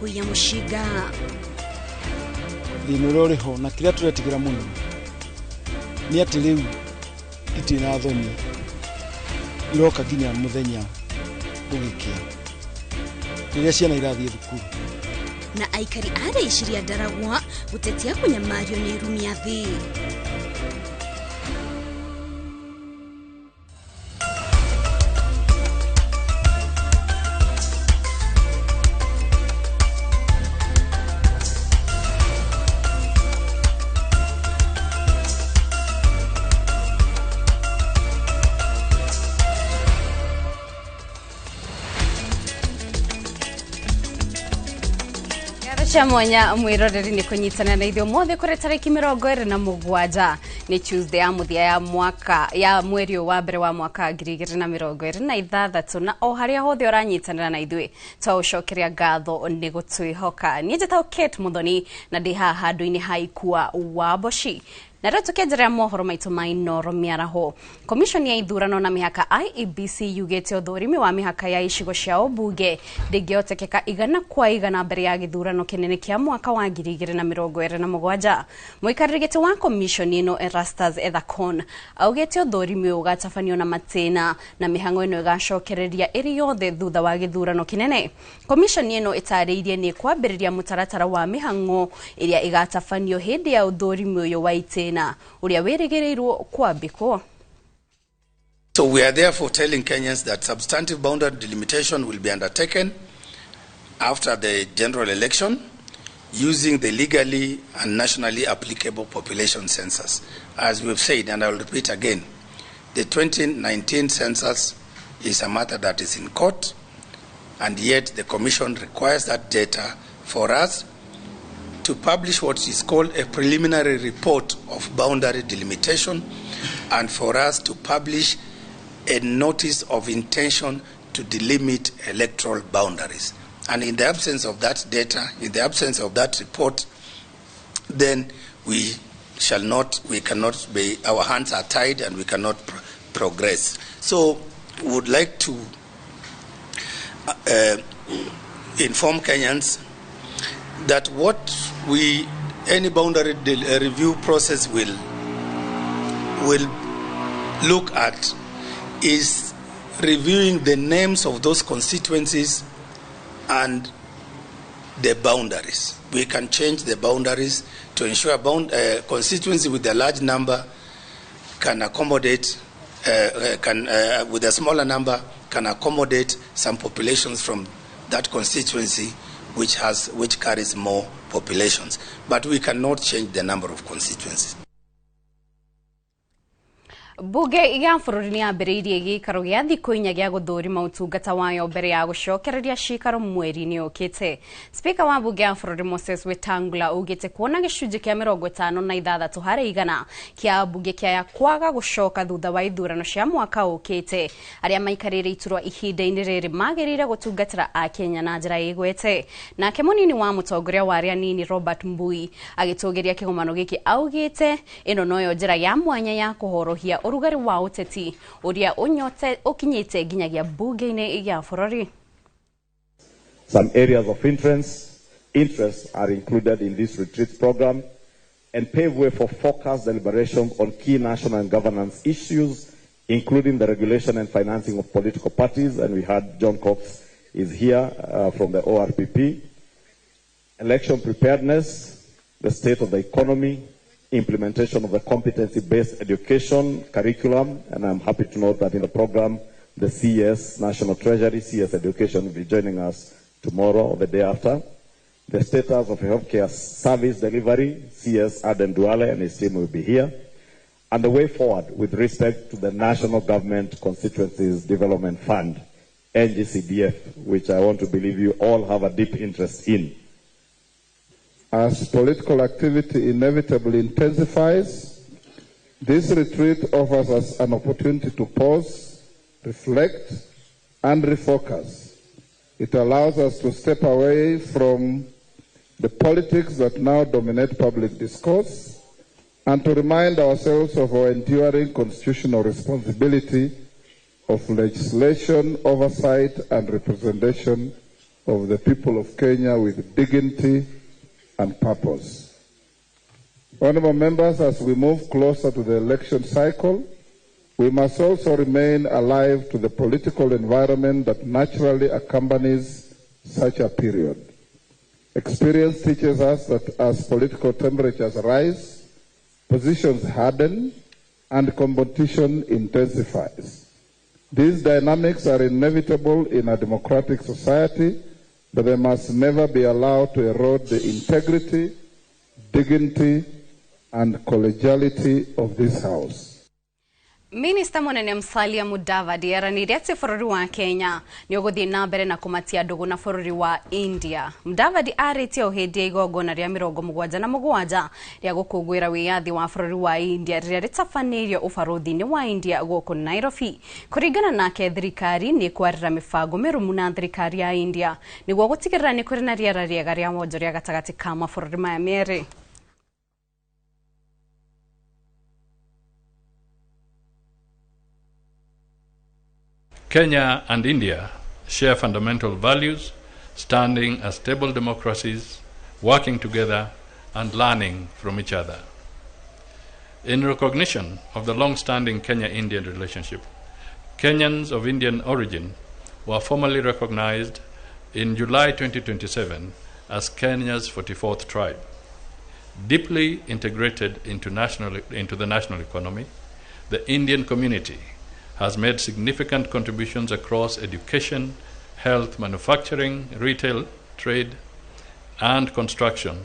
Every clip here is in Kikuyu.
Kũiya mũcinga. Thĩna ũrĩa ũrĩ ho na kĩrĩa tũretigĩra mũno nĩ atĩ rĩu itirĩ na thoni iroka nginya mũthenya gũgĩkĩa rĩrĩa ciana irathiĩ thukuru. Na aikari a rĩciria Ndaragwa gũtetia kũnyamario nĩ rumia thĩ. Cia mwanya mwiroreri ni kunyitana na ithuĩ ũmũthĩ kũrĩ tarĩki 27 nĩ Tuesday ya mũthia ya mwaka ya mweri wa mbere wa mwaka 2026 na o harĩa hothe ũranyitanĩra na ithuĩ twaũcokeria ngatho nĩ gũtwĩhoka. Niĩ njĩtagwo Kate Muthoni na ndĩ haha handũ-inĩ ha Ikua wa Mboci. Na rĩu tũkĩenjerea mohoro maitũ ma Inooro mĩaraho. Commission ya ithurano na mĩhaka IEBC yugĩte ũthũrimi wa mĩhaka ya icigo cia ũmbunge ndĩngĩhotekeka 100% mbere ya gĩthurano kĩnene kĩa mwaka wa 2027. Mũikarĩri gĩtĩ wa commission ĩno Erastus Ethakon augĩte ũthũrimi ũyũ ũgatabanio na matĩna na mĩhang'o ĩno ĩgacokereria ĩrĩ yothe thutha wa gĩthurano kĩnene. Commission ĩno ĩtarĩirie nĩ kwambĩrĩria mũtaratara wa mĩhang'o ĩrĩa ĩgatabanio hĩndĩ ya ũthũrimi ũyũ wa itĩna ũrĩa wĩrĩgĩrĩirwo kwambĩkwo. So we are therefore telling Kenyans that substantive boundary delimitation will be undertaken after the general election using the legally and nationally applicable population census. As we've said, and I will repeat again, the 2019 census is a matter that is in court, and yet the Commission requires that data for us to publish what is called a preliminary report of boundary delimitation, and for us to publish a notice of intention to delimit electoral boundaries. And in the absence of that data, in the absence of that report, then we shall not, we cannot be, our hands are tied and we cannot progress. So we would like to inform Kenyans that what we, any boundary review process will look at is reviewing the names of those constituencies and the boundaries. We can change the boundaries to ensure constituency with a large number can accommodate, with a smaller number can accommodate some populations from that constituency which carries more populations. But we cannot change the number of constituencies. Bunge ya bũrũri nĩ yambĩrĩirie gĩikaro gĩa thikũ inya gĩa gũthũrima ũtungata wayo mbere ya gũcokereria cikaro mweri-inĩ ũkĩte. Spika wa bunge ya bũrũri Moses Wetangula augĩte kuona gĩcunjĩ kĩa 56 harĩ igana kĩa bunge kĩa kwaga gũcoka thutha wa ithurano cia mwaka ũkĩte. Arĩa maikarĩire iturwa ihinda-inĩ rĩrĩ magĩrĩire gũtungatĩra Akenya na njĩra ĩgwete. Nake mũnini wa mũtongoria wa arĩa anini Robert Mbui agĩtũgĩria kĩgomano gĩkĩ augĩte ĩno noyo njĩra ya mwanya ya kũhorohia ũrugarĩ wa ũteti ũrĩa ũkinyĩte nginyagia bunge-inĩ ya bũrũri. Some areas of interest are included in this retreat program and pave way for focused deliberations on key national and governance issues, including the regulation and financing of political parties. And we had John Cox is here from the ORPP. Election preparedness, the state of the economy, implementation of the competency-based education curriculum, and I'm happy to note that in the program, the CS, National Treasury, CS Education will be joining us tomorrow or the day after. The status of healthcare service delivery, CS Aden Duale and his team will be here. And the way forward with respect to the National Government Constituencies Development Fund, NGCDF, which I want to believe you all have a deep interest in. As political activity inevitably intensifies, this retreat offers us an opportunity to pause, reflect, and refocus. It allows us to step away from the politics that now dominate public discourse and to remind ourselves of our enduring constitutional responsibility of legislation, oversight, and representation of the people of Kenya with dignity and purpose. Honorable members, as we move closer to the election cycle, we must also remain alive to the political environment that naturally accompanies such a period. Experience teaches us that as political temperatures rise, positions harden, and competition intensifies. These dynamics are inevitable in a democratic society, but they must never be allowed to erode the integrity, dignity, and collegiality of this House. Minista munene Musalia Mudavadi eranire ati bururi wa Kenya ni uguthie na mbere na kumatia ndugu na bururi wa India. Mudavadi aritie o hindi ya igongona ria 77 ria gukungwira wiyathi wa bururi wa India riria ritabanirio ubaruthi-ini wa India guku Nairobi. Kuringana nake, thirikari ni kwarira mibango mirumu na thirikari ya India niguo gutigirira ni kuri na riera riega ria wonjoria gatagati ka mabururi maya meri. Kenya and India share fundamental values, standing as stable democracies, working together and learning from each other. In recognition of the long-standing Kenya-Indian relationship, Kenyans of Indian origin were formally recognized in July 2027 as Kenya's 44th tribe. Deeply integrated into the national economy, the Indian community has made significant contributions across education, health, manufacturing, retail, trade, and construction.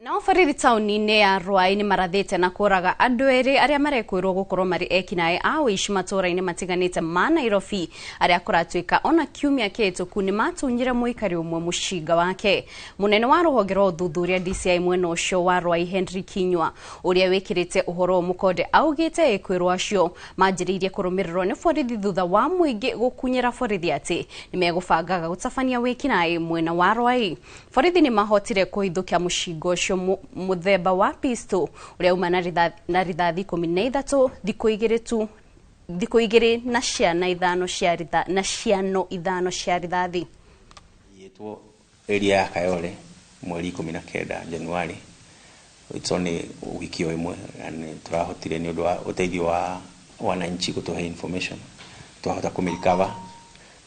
Nao borithi taũni-inĩ ya Ruai nĩ marathĩte na kũraga andũ erĩ arĩa marekwĩrwo gũkorwo marĩ ekinaĩ a ũici matũũra-inĩ matiganĩte ma Nairobi, arĩa kũratuĩka ona kiumia kĩhĩtũku nĩ matunyire mũikari ũmwe mũcinga wake. Mũnene wa rũhonge rwa ũthuthuria DCI mwena ũcio wa Ruai, Henry Kinyua, ũrĩa wĩkĩrĩte ũhoro mũkonde, augĩte ekwĩrwo acio manjĩrĩirie kũrũmĩrĩrwo nĩ borithi thutha wa mũingĩ gũkunyĩra borithi atĩ nĩmegũbangaga gũtabania wĩkinaĩ mwena wa Ruai. Borithi nĩ mahotire kũhithũkia mũcinga ũcio muthemba wa pistol uria uma na rithathi 13 thikũ igĩrĩ na ciana ithano cia na ciano ithano cia rithathi. Yetwo area ya Kayole mweri 19 Januari, it's only wiki ĩmwe, and turahotire ni undu wa uteithio wa wananchi gutuhe information, twahota kũmĩrikava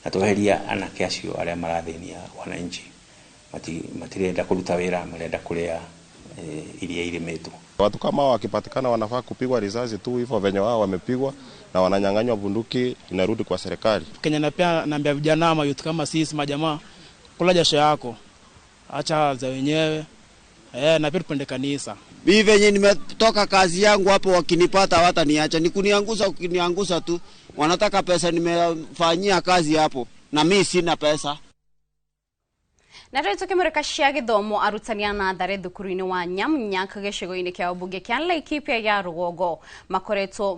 na tweheria anake acio arĩa marathĩnia wananchi. Matirenda kuruta wira, marenda kuria iria irimetwo. Watu kama wakipatikana wanafaa kupigwa risasi tu hivyo venye wao wamepigwa, na wananyang'anywa bunduki inarudi kwa serikali. Kenya na pia naambia vijana ama youth kama sisi majamaa, kula jasho yako, acha za wenyewe, na pia tupende kanisa. Mimi venye nimetoka kazi yangu hapo, wakinipata hawataniacha, ni kuniangusa, ukiniangusa tu wanataka pesa nimefanyia kazi hapo, na mimi sina pesa. Na rĩu tũkĩmũrĩka cia gĩthomo, arutani a natharĩ thukuru-inĩ wa Nyamnyak gĩcigo-inĩ kĩa ũmbunge kĩa Laikipia ya rũgongo makoretwo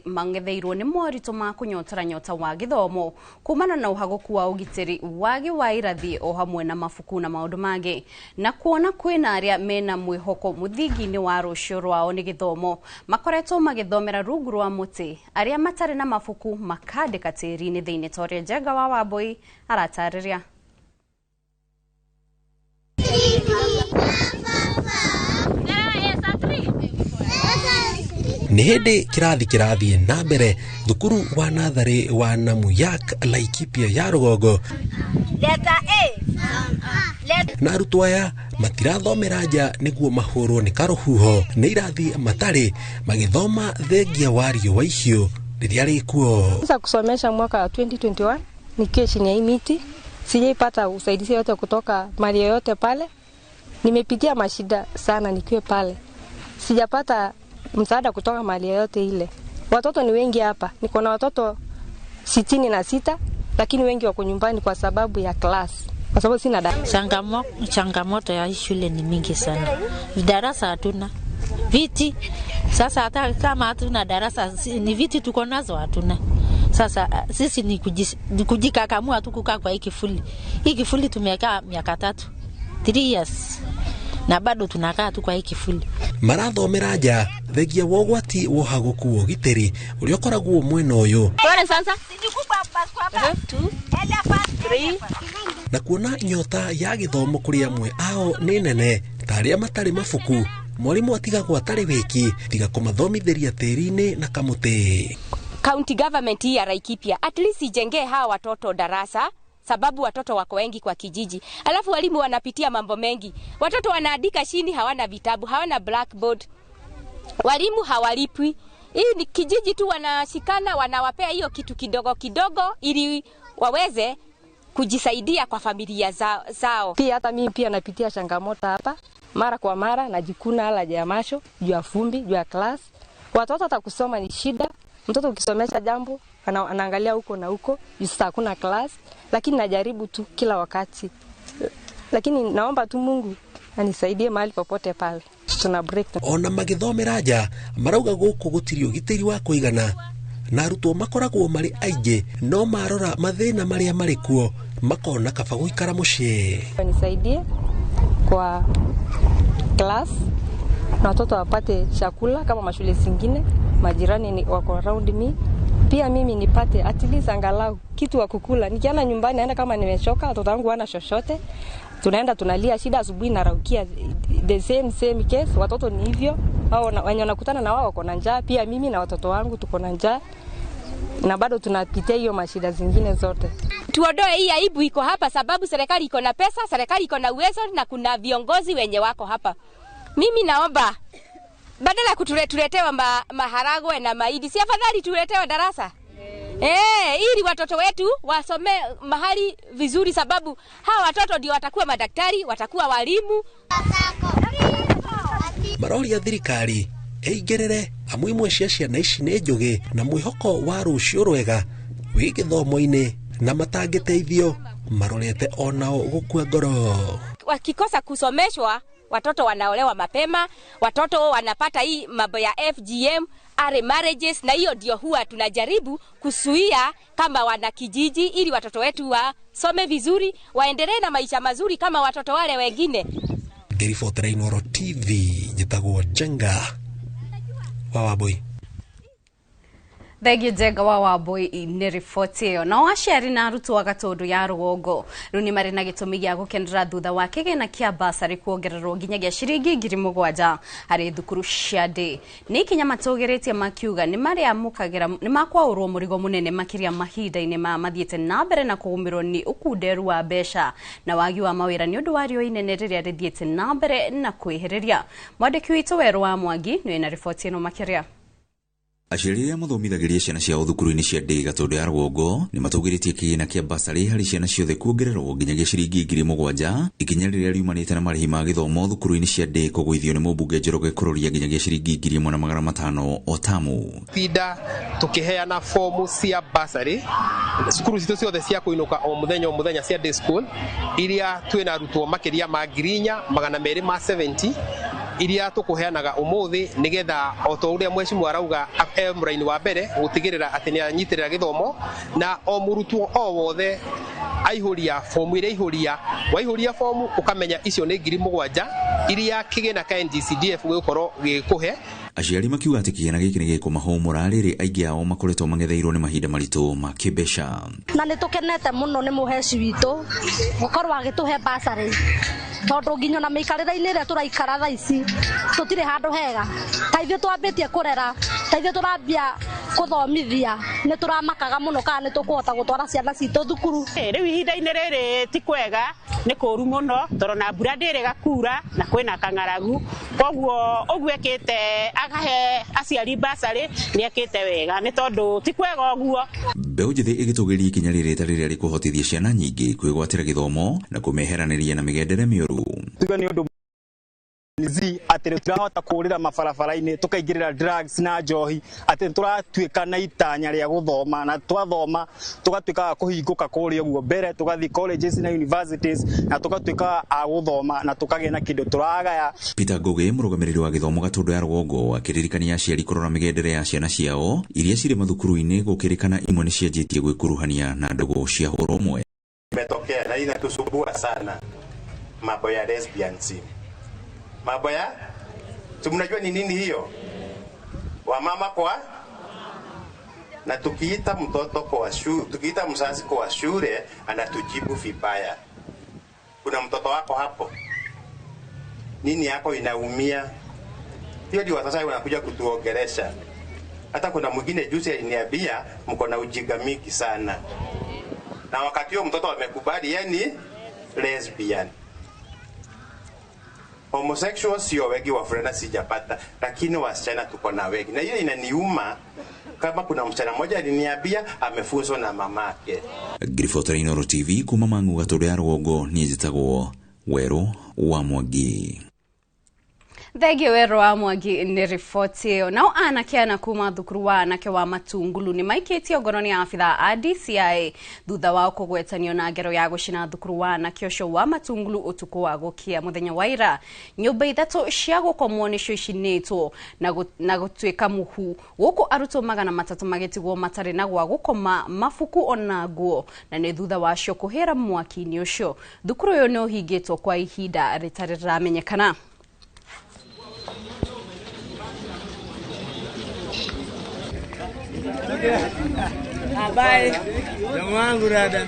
mang'etheirwo nĩ moritũ ma kũnyotora nyota wa gĩthomo kumana na ũhagũku wa ũgitĩri, wagi wa irathi o hamwe na mabuku na maũndũ mangĩ, na kuona kwĩna arĩa mena mwĩhoko mũthingi-inĩ wa rũciũ rwao nĩ gĩthomo makoretwo magĩthomera rungu rwa mũtĩ, arĩa matarĩ na mabuku makandĩka tĩri-inĩ thĩinĩ ta ũrĩa Njenga wa Wambui aratarĩria. Nĩ hĩndĩ kĩrathi kĩrathiĩ na mbere thukuru wa natharĩ wa Namuyak Laikipia ya rũgongo, na arutwo aya matirathomera nja nĩguo mahũrwo nĩ karũhuho, nĩ irathi matarĩ magĩthoma thengia wa riũa ihiũ rĩrĩa rĩkuo. Sasa kusomesha mwaka wa 2021 nikiwa chini ya hii miti, sijaipata usaidizi yote kutoka mali yoyote pale. Nimepitia mashida sana nikiwa pale, sijapata msaada kutoka mali yoyote ile. Watoto ni wengi hapa, niko na watoto 66, lakini wengi wako nyumbani kwa sababu ya class, kwa sababu sina darasa. Changamoto ya shule ni mingi sana. Darasa hatuna, viti. Sasa hata kama hatuna darasa, ni viti tuko nazo hatuna. Sasa sisi ni kujikakamua tu kukaa kwa hii kifuli. Hii kifuli tumekaa miaka 3, 3 years. Na bado tunakaa tu kwa hii kifuli. Marathomera nja thengia wa ũgwati wa ũhagũku wa ũgitĩri ũrĩa ũkoragwo mwena ũyũ. Na kuona nyota ya gĩthomo kũrĩ amwe ao nĩ nene ta arĩa matarĩ mabuku, mwarimu atigagwo atarĩ wiki tiga kũmathomithĩria tĩri-inĩ na kamũtĩ. County government hii ya Laikipia at least ijengee hawa watoto darasa, sababu watoto wako wengi kwa kijiji, alafu walimu wanapitia mambo mengi. Watoto wanaandika chini, hawana vitabu, hawana blackboard, walimu hawalipwi. Hii ni kijiji tu wanashikana, wanawapea hiyo kitu kidogo kidogo ili waweze kujisaidia kwa familia zao. Pia hata mimi pia napitia changamoto hapa mara kwa mara, najikuna ala ya macho juu ya fumbi, juu ya class. Watoto hata kusoma ni shida. Mtoto ukisomesha jambo anaangalia huko na huko, sasa hakuna class, lakini najaribu tu kila wakati. Lakini naomba tu Mungu anisaidie mahali popote pale. Tuna break. Ona magithomera nja marauga guku gutiri ugitiri wa kuigana na arutwo makoragwo mari aingĩ, no marora mathĩna marĩa marĩ kuo makona kaba gũikara mũciĩ. Nisaidie kwa class na watoto wapate chakula kama mashule zingine, majirani ni wako around me. Pia mimi nipate at least angalau kitu wa kukula. Nikiana nyumbani naenda kama nimechoka, watoto wangu wana chochote. Tunaenda tunalia shida, asubuhi naraukia the same case. Watoto ni hivyo, hao wenye wanakutana na wao wako na njaa, pia mimi na watoto wangu tuko na njaa, na bado tunapitia hiyo mashida zingine zote. Tuondoe hii aibu iko hapa, sababu serikali iko na pesa, serikali iko na uwezo na kuna viongozi wenye wako hapa. Mimi naomba badala kutuletewa maharagwe na mahindi, si afadhali tuletewe darasa? Ili watoto wetu wasome mahali vizuri, sababu hawa watoto ndio watakuwa madaktari, watakuwa walimu. Maroria thirikari ĩingĩrĩre amu imwe cia ciana ici nĩ njũgĩ na mwĩhoko wa rũciũ rwega wĩ gĩthomo-inĩ na matangĩteithio marorete onao gũkua ngoro. Wakikosa kusomeshwa, watoto wanaolewa mapema, watoto wanapata hii mambo ya FGM, early marriages, na hiyo ndio huwa tunajaribu kuzuia kama wanakijiji, ili watoto wetu wasome vizuri, waendelee na maisha mazuri kama watoto wale wengine. Ngĩribotera Inooro TV, njĩtagwo Njenga wa Wambui. Thengiũ Njenga wa Wambui nĩ riboti ĩyo. Nao aciari na arutwo a Gatũndũ ya rũgongo rĩu nĩ marĩ na gĩtũmi gĩa gũkenera thutha wa kĩgĩna kĩa basarĩ kuongererwo nginyagia ciringi 7,000 harĩ thukuru cia ndĩ. Nĩ ikinya matũgĩrĩtie makiuga nĩ marĩamũkagĩra nĩ makwaũrwo mũrigo mũnene makĩria mahinda-inĩ maya mathiĩte na mbere na kũgũmĩrwo nĩ ũkunderu wa mbeca na wagi wa mawĩra nĩ ũndũ wa riũa inene rĩrĩa rĩthiĩte na mbere na kwĩhĩrĩria. Mwandĩki witũ Werũ wa Mwangi nĩ wĩna riboti ĩno makĩria. Aciari arĩa mathomithagĩria ciana ciao thukuru-inĩ cia ndĩ Gatũndũ ya rũgongo nĩ matũgĩrĩtie kĩgĩna kĩa basarĩ harĩ ciana ciothe kuongererwo nginyagia ciringi 7,000, ikinya rĩrĩa riumanĩte na marĩhi ma gĩthomo thukuru-inĩ cia ndĩ kũgũithio nĩ mũmbunge Njoroge kũroria nginyagia ciringi 1,500 o tamu. Tinda tukiheana fomu cia basarĩ cukuru citũ ciothe cia kũinũka o mũthenya cia day school iria twĩna arutwo makĩria ma 4,270 iria tukuheanaga umuthi nigetha o ta uria mheshimiwa arauga e muraini wa mbere gutigirira ati ni anyitirira githomo na o murutwo o wothe aihuria fomu iria ihuria waihuria fomu ukamenya icio ni 7,000 iria kigina ka NGCDF gukorwo gikuhe. Aciari makiuga atĩ kĩgĩna gĩkĩ nĩ gĩkũmahũmũra rĩrĩ aingĩ ao makoretwo mang'etheirwo nĩ mahinda maritũ ma kĩmbeca. Na nĩ tũkenete mũno nĩ mũheci witũ gũkorwo agĩtũhe basarĩ tondũ nginya na mĩikarĩre-inĩ ĩrĩa tũraikara thaa ici tũtirĩ handũ hega. Ta ithuĩ twambĩtie kũrera, ta ithuĩ tũrambia kũthomithia, nĩ tũramakaga mũno kana nĩ tũkũhota gũtwara ciana citũ thukuru. Rĩu ihinda-inĩ rĩrĩ ti kwega, nĩ kũũru mũno tondũ na mbura ndĩrĩga kura na kwĩna kang'aragu, koguo ũguo ekĩte akahe aciari basarĩ nĩ ekĩte wega nĩ tondũ ti kwega ũguo. Mbeũ njĩthĩ ĩgĩtũgĩria ikinya rĩrĩ ta rĩrĩa rĩkũhotithia ciana nyingĩ kwĩgwatĩra gĩthomo na kũmeheranĩria na mĩgendere mĩũru. Tuge nĩ ũndũ zi atĩ nĩ tũrahota kũũrĩra mabarabara-inĩ tũkaingĩrĩra drugs na njohi, atĩ nĩ tũratuĩka na itanya rĩa gũthoma na twathoma tũgatuĩka a kũhingũka kũrĩa ũguo mbere tũgathiĩ colleges na universities na tũgatuĩka a gũthoma na tũkagĩa na kĩndũ tũragaya. Peter Ngugi mũrũgamĩrĩri wa gĩthomo Gatũndũ ya rũgongo akĩririkania aciari kũrora mĩgendere ya ciana ciao iria cirĩ mathukuru-inĩ gũkĩrĩkana imwe nĩ cianjĩtie gwĩkuruhania na ndũgũ cia hũra ũmwe. Imetokea na inatusumbua sana mambo ya lesbians. Mambo ya mnajua ni nini hiyo? Wamama kwa na tukiita mtoto kwa shule, tukiita mzazi kwa shule anatujibu vibaya. Kuna mtoto wako hapo, nini yako inaumia? Hiyo ndio sasa wanakuja kutuongelesha. Hata kuna mwingine juzi aliniambia mko na ujinga mingi sana, na wakati huo mtoto amekubali yeye ni lesbian. Homosexual sio wengi, wavulana sijapata, lakini wasichana tuko na wengi, na hiyo inaniuma. Kama kuna msichana mmoja aliniambia amefunzwa na mamake. Ngiribotera Inooro TV kuma Mang'u Gatũndũ ya rũgongo, niĩ njĩtagwo Werũ wa Mwangi. Thengio Werũ wa Mwangi nĩ riboti ĩyo. Nao anake ana kuma thukuru wa anake wa Matungulu nĩ maikĩtio ngono nĩ abithaa a DCI thutha wao kũgwetanio na ngero ya gũcina thukuru wa anake ũcio wa Matungulu ũtukũ wa gũkia mũthenya wa ira. Nyũmba ithatũ cia gũkomwo nĩcio icinĩtwo na gũtuĩka mũhu, gũkũ arutwo 300 magĩtigwo matarĩ na gwa gũkoma, mabuku ona nguo, na nĩ thutha wacio kũhĩra mwaki-inĩ ũcio. Thukuru ũyũ nĩ ũhingĩtwo kwa ihinda rĩtarĩ rĩramenyekana. Bye. Jamaa rada.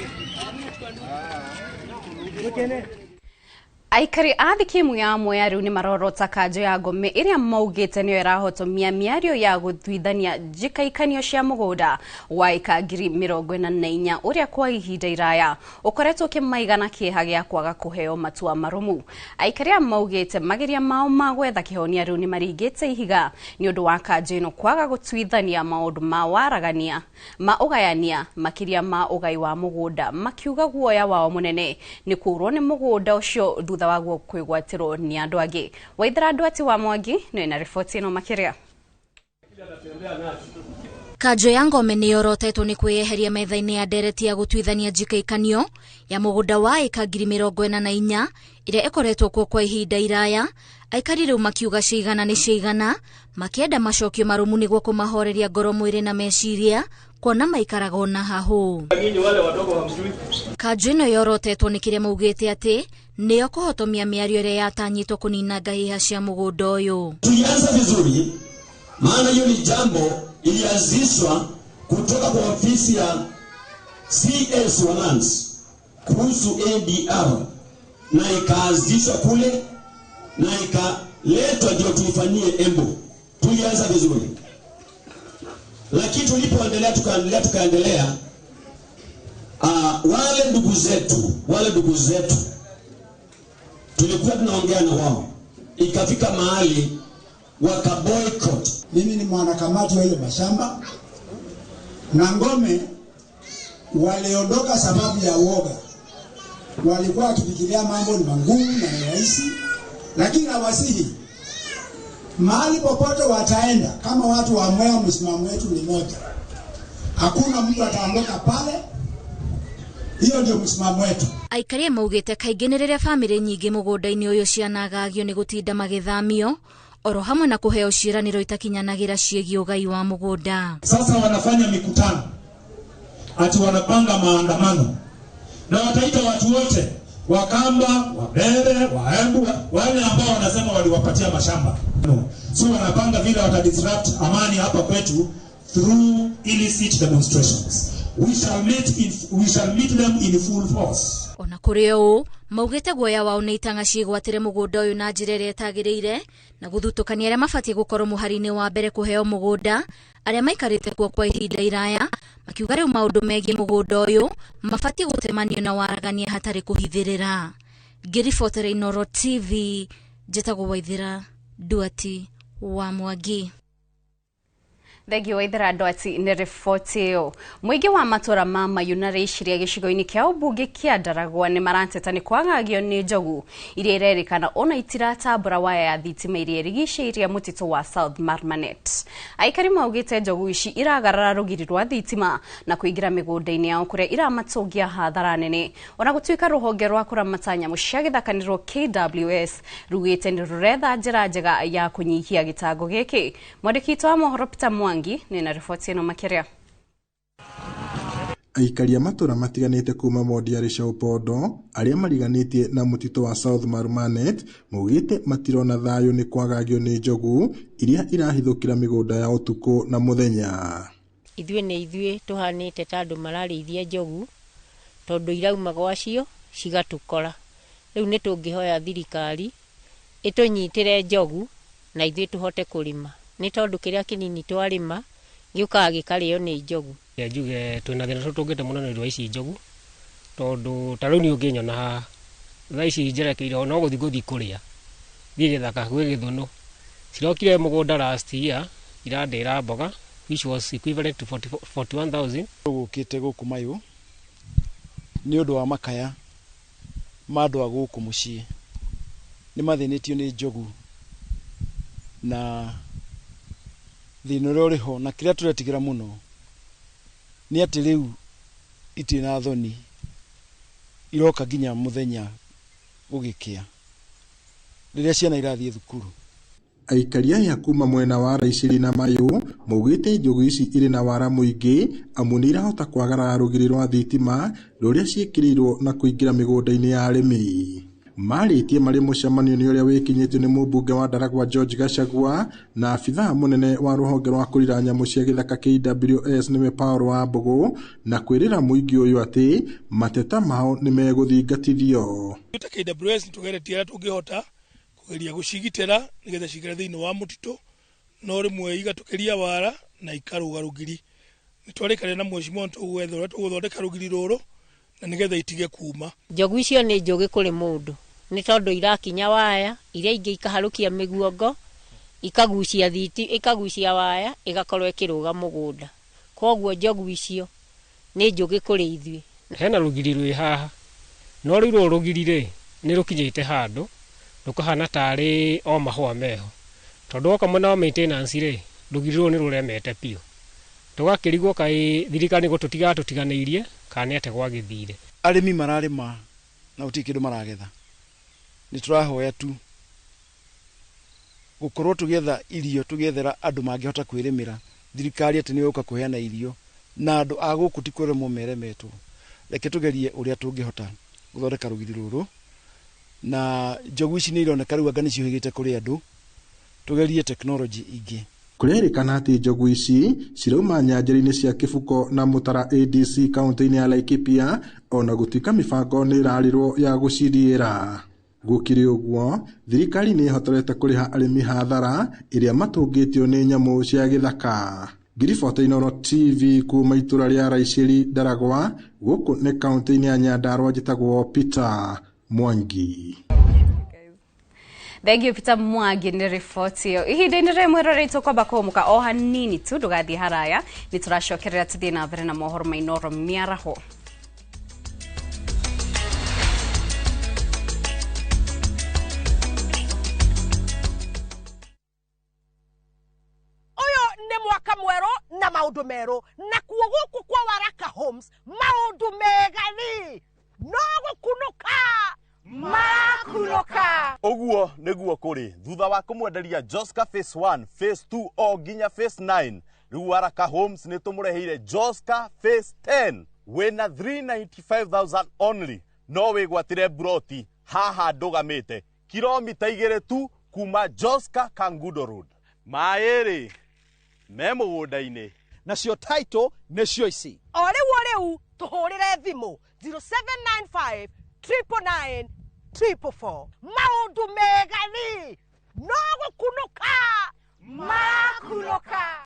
Aikari a thikimu ya Mwea rĩu nĩ marorota kanjũ ya Ngome ĩrĩa maugĩte nĩyo ĩrahotomia mĩario ya gũtuithania njĩkaikanio cia mũgũnda wa ĩka 44,000 ũrĩa kwa ihinda iraya ũkoretwo ũkĩmaigana kĩeha gĩa kwaga kũheo matua marũmu. Aikari aya maugĩte mageria mao ma gwetha kĩhonia rĩu nĩ maringĩte ihiga nĩ ũndũ wa kanjũ ĩno kwaga gũtuithania maũndũ ma waragania ma ũgayania makĩria ma ũgai wa mũgũnda, makiuga guoya wao mũnene nĩ kũũrwo nĩ mũgũnda ũcio thutha waguo kwĩgwatĩrwo nĩ andũ angĩ. Waithera Ndwati wa Mwangi nĩ na riboti ĩno makĩria. Kanjũ ya Ngome nĩ yorotetwo nĩ kwĩyeheria metha-inĩ ya ndereti ya gũtuithania njikaikanio ya mũgũnda wa ĩka 44,000 ĩrĩa ĩkoretwo kuo kwa ihinda iraya. Aikari rĩu makiuga ciigana nĩ ciigana, makĩenda macokio marũmu nĩguo kũmahoreria ngoro mwĩrĩ na meciria kuona maikaragwo na hahũ. Kanjũ ĩno yorotetwo nĩ kĩrĩa maugĩte atĩ nĩyo kũhotomia mĩario ĩrĩa yatanyĩtwo kũnina ngahĩha cia mũgũnda ũyũ. Tulianza vizuri, maana hiyo ni jambo ilianzishwa kutoka kwa ofisi ya CS wa Lands kuhusu ADR, na ikaanzishwa kule na ikaletwa ndio tuifanyie Embu. Tulianza vizuri, lakini tulipoendelea tukaendelea, wale ndugu zetu tulikuwa tunaongea na wao, ikafika mahali waka boycott. Mimi ni mwanakamati wa hiyo mashamba, na Ngome waliondoka sababu ya uoga. Walikuwa wakifikiria mambo ni magumu na ni rahisi, lakini nawasihi mahali popote wataenda, kama watu wa Mwea, msimamo wetu ni moja, hakuna mtu ataondoka pale. Hiyo ndio msimamo wetu. Aikari maugĩte kaingĩ nĩ rĩrĩa bamĩrĩ nyingĩ mũgũnda-inĩ ũyũ cianagagio nĩ gũtinda magĩthamio oro hamwe na kũheo ciĩranĩro itakinyanagĩra ciĩgiĩ ũgai wa mũgũnda. Sasa wanafanya mikutano ati wanapanga maandamano na wataita watu wote, Wakamba, Wabere, Waembu, wale ambao wanasema waliwapatia mashamba. So wanapanga vile watadisrupt amani hapa kwetu through illicit demonstrations. We shall meet them in full force. Ona kũrĩ ũũ maugĩte guoya wao nĩ itang'a ciĩgwatĩre mũgũnda ũyũ na njĩra ĩrĩa ĩtagĩrĩire na gũthutũkania arĩa mabatiĩ gũkorwo mũhari-inĩ wa mbere kũheo mũgũnda arĩa maikarĩte kuo kwa ihinda iraya, makiuga rĩu maũndũ megiĩ mũgũnda ũyũ mabatiĩ gũtemanio na waragania hatarĩ kũhithĩrĩra. Ngĩribotera Inooro TV, njĩtagwo Waithera Nduati wa Mwangi. Thengio Waithera Ndwati nĩ riboti ĩyo. Mũingĩ wa matũra ma Mahiũ na Rĩciria gĩcigo-inĩ kĩa ũmbunge kĩa Ndaragwa nĩ marateta nĩ kwagagio nĩ njogu iria irerĩkana ona itiratambũra waya ya thitima iria ĩrigicĩirie mũtitũ wa South Marmanet. Aikari maugĩte njogu ici iragarara rũgiri rwa thitima na kũingĩra mĩgũnda-inĩ yao kũrĩa iramatũngia hathara nene. Ona gũtuĩka rũhonge rwa kũramata nyamũ cia gĩthaka nĩrwo KWS rugĩte nĩ rũretha njĩra njega ya kũnyihia gĩtango gĩkĩ. Mwandĩki witũ wa mohoro Peter Mwangi nĩ na riboti ĩno makĩria. Aikari a matũra matiganĩte kuma wodi ya Rĩcaũ-Pondo arĩa mariganĩtie na mũtitũ wa South Marmanet maugĩte matirona thayũ nĩ kwagagio nĩ njogu iria irahithũkĩra mĩgũnda ya ũtukũ na mũthenya. Ithuĩ nĩ ithuĩ tũhanĩte ta andũ mararĩithia njogu tondũ irauma gwacio cigatũkora. Rĩu nĩ tũngĩhoya thirikari ĩtũnyitĩre njogu na ithuĩ tũhote kũrĩma, nĩ tondũ kĩrĩa kĩnini twarĩma gĩũkaga gĩkarĩo nĩ njogu. Njuge twĩna thĩna tũtũngĩte mũno nĩ ũndũ wa ici njogu, tondũ ta rĩu niĩ ũngĩnyona haha thaa ici njerekeire no gũthiĩ ngũthiĩ kũrĩa thiĩ gĩthaka gwĩ gĩthũnũ. Cirokire mũgũnda last year irandĩra mboga which was equivalent to 41,000. Gũkĩte gũkũ Mayũ nĩ ũndũ wa makaya ma andũ a gũkũ mũciĩ, nĩ mathĩnĩtio nĩ njogu na thĩna ũrĩa ũrĩ ho, na kĩrĩa tũretigĩra mũno nĩ atĩ rĩu itirĩ na thoni, iroka nginya mũthenya gũgĩkĩa rĩrĩa ciana irathiĩ thukuru. Aikari aya kuma mwena wa Raiciri na Mayũ maugĩte njogu ici irĩ na wara mũingĩ amu nĩ irahota kwagarara rũgiri rwa thitima rũrĩa ciĩkĩrĩirwo na kũingĩra mĩgũnda-inĩ ya arĩmi. Marĩtie marĩ mũcemanio-inĩ ũrĩa wĩkinyĩtio nĩ mũmbunge wa Ndaragwa George Gachagua na abithaa mũnene wa rũhonge rwa kũrira nyamũ cia gĩthaka KWS nĩwe Paul Wambũgũ, na kwĩrĩra mũingĩ ũyũ atĩ mateta mao nĩ megũthingatithio. Ta KWS nĩtũgeretie ũrĩa tũngĩhota kũgeria gũcigitĩra nĩgetha cikare thĩinĩ wa mũtitũ, no rĩmwe igatũkĩria wara na ikarũga rũgiri. Nĩtwarĩkanĩra na mheshimiwa nĩtũgwetha ũrĩa tũgũthondeka rũgiri rũrũ na nĩgetha itige kuma. Njogu icio nĩ njũgĩ kũrĩ mũndũ, nĩ tondũ irakinya waya iria ingĩ ikaharũkia mĩguongo, ikagucia thiti, ikagucia waya, ĩgakorwo ĩkĩrũga mũgũnda. Koguo njogu icio nĩ njũgĩ kũrĩ ithuĩ. Hena rũgiri rwĩ haha, no rĩu rũrũ rũgiri rĩ nĩ rũkinyĩte handũ rũkahana tarĩ o mahũa meho, tondũ woka mwena wa maintenance rĩ rũgiri rũrũ nĩ rũremete biũ, tũgakĩrigwo kaĩ thirikari gũtũtiga tũtiganĩirie kana nĩ atĩa gwagĩthire. Arĩmi mararĩma na gũtirĩ kĩndũ maragetha, nĩ tũrahoya tu gũkorwo tũgĩetha irio tũgĩethera andũ mangĩhota kwĩrĩmĩra. Thirikari atĩ nĩ ĩgũka kũheana irio na andũ a gũkũ ti kũremwo meremetwo. Reke tũgerie ũrĩa tũngĩhota gũthondeka rũgiri rũrũ, na njogu ici nĩ ironeka rĩu anga nĩ ciũhĩgĩte kũrĩ andũ, tũgerie tekinoronjĩ ingĩ. Kũrerĩkana atĩ njogu ici cirauma nyanjara-inĩ cia Kĩbuko na Mũtara ADC kaunti-inĩ ya Laikipia, ona gũtuĩka mĩbango nĩ ĩrarĩrwo ya gũciriĩra. Gũkĩrĩ ũguo, thirikari nĩ ĩhotorete kũrĩha arĩmi hathara ĩrĩa matũngĩtio nĩ nyamũ cia gĩthaka. Ngiribota Inooro TV kuma itũra rĩa Raiciri Ndaragwa, gũkũ nĩ kaunti-inĩ ya Nyandarua, njĩtagwo Peter Mwangi. Thank you Peter Mwangi nĩ riboti ĩyo. Ihinda-inĩ rĩmwe rĩrĩ tũkwamba kũhũmũka o hanini tu, ndũgathiĩ haraya, nĩ tũracokerera tũthiĩ na mbere na mohoro ma Inooro mĩaraho. Ũyũ nĩ mwaka mwerũ na maũndũ merũ, na kuo gũkũ kwa Waraka Homes maũndũ mega rĩ no gũkunũka makunũka. Ũguo nĩguo kũrĩ thutha wa kũmwenderia Joska Phase 1, Phase 2 o nginya Phase 9, rĩu Waraka Homes nĩ tũmũreheire Joska Phase 10 wĩna 395,000 only, no wĩgwatĩre broti haha ndũgamĩte kilomita 2 tu kuma Joska Kangundo Road. Maĩ rĩ me mũgũnda-inĩ, nacio title nĩcio ici. O rĩu o rĩu tũhũrĩre thimũ 0795 999 444. Maũndũ mega rĩ no gũkunũka makunũka.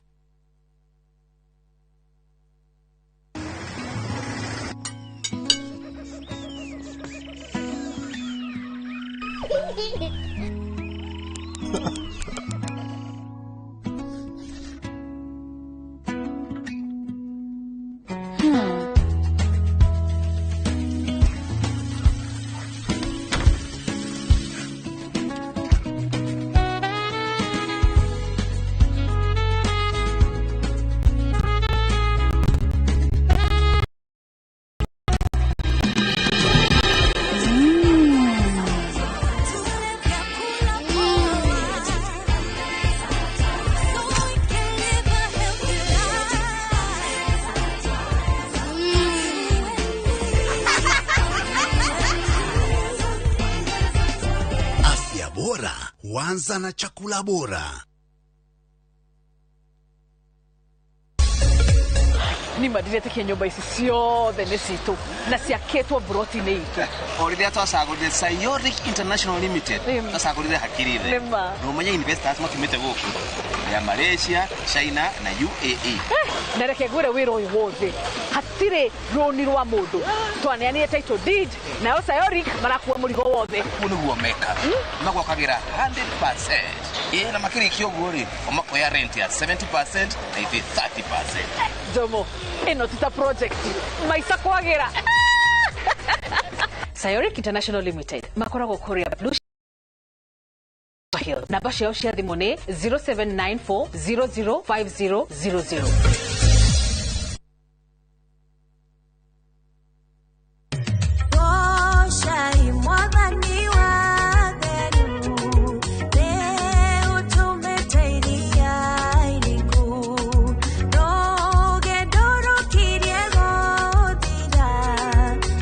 Huanza na chakula bora. Nima ndiretĩkia nyũmba ici ciothe nĩ citũ na ciakĩtwo mburoti-inĩ itũ. O rĩrĩa twacagũrire Sayoric International Limited, twacagũrire hakiri thĩ. Nĩ ma. Na ũmenye investors makiumĩte gũkũ ya Malaysia, China na UAE. Na reke ngwĩre wĩra ũyũ wothe hatirĩ rũni rwa mũndũ, twaneanire title deed nayo Sayoric marakua mũrigo wothe. Ũguo nĩguo mekaga, magwakagĩra 100%, ĩ na makĩrĩkia ũguo rĩ, o makoya rent ya 70% na ithuĩ 30%. Jomo, ĩno ti ta project maica kwagĩra. Sayoric International Limited makoragwo kũrĩa Blue Hill. Namba ciao cia thimũ nĩ 0794005000. Goshai mwathani wa theru, nĩũtũmĩte iria iriku, rũgendo rũkirie gũthira,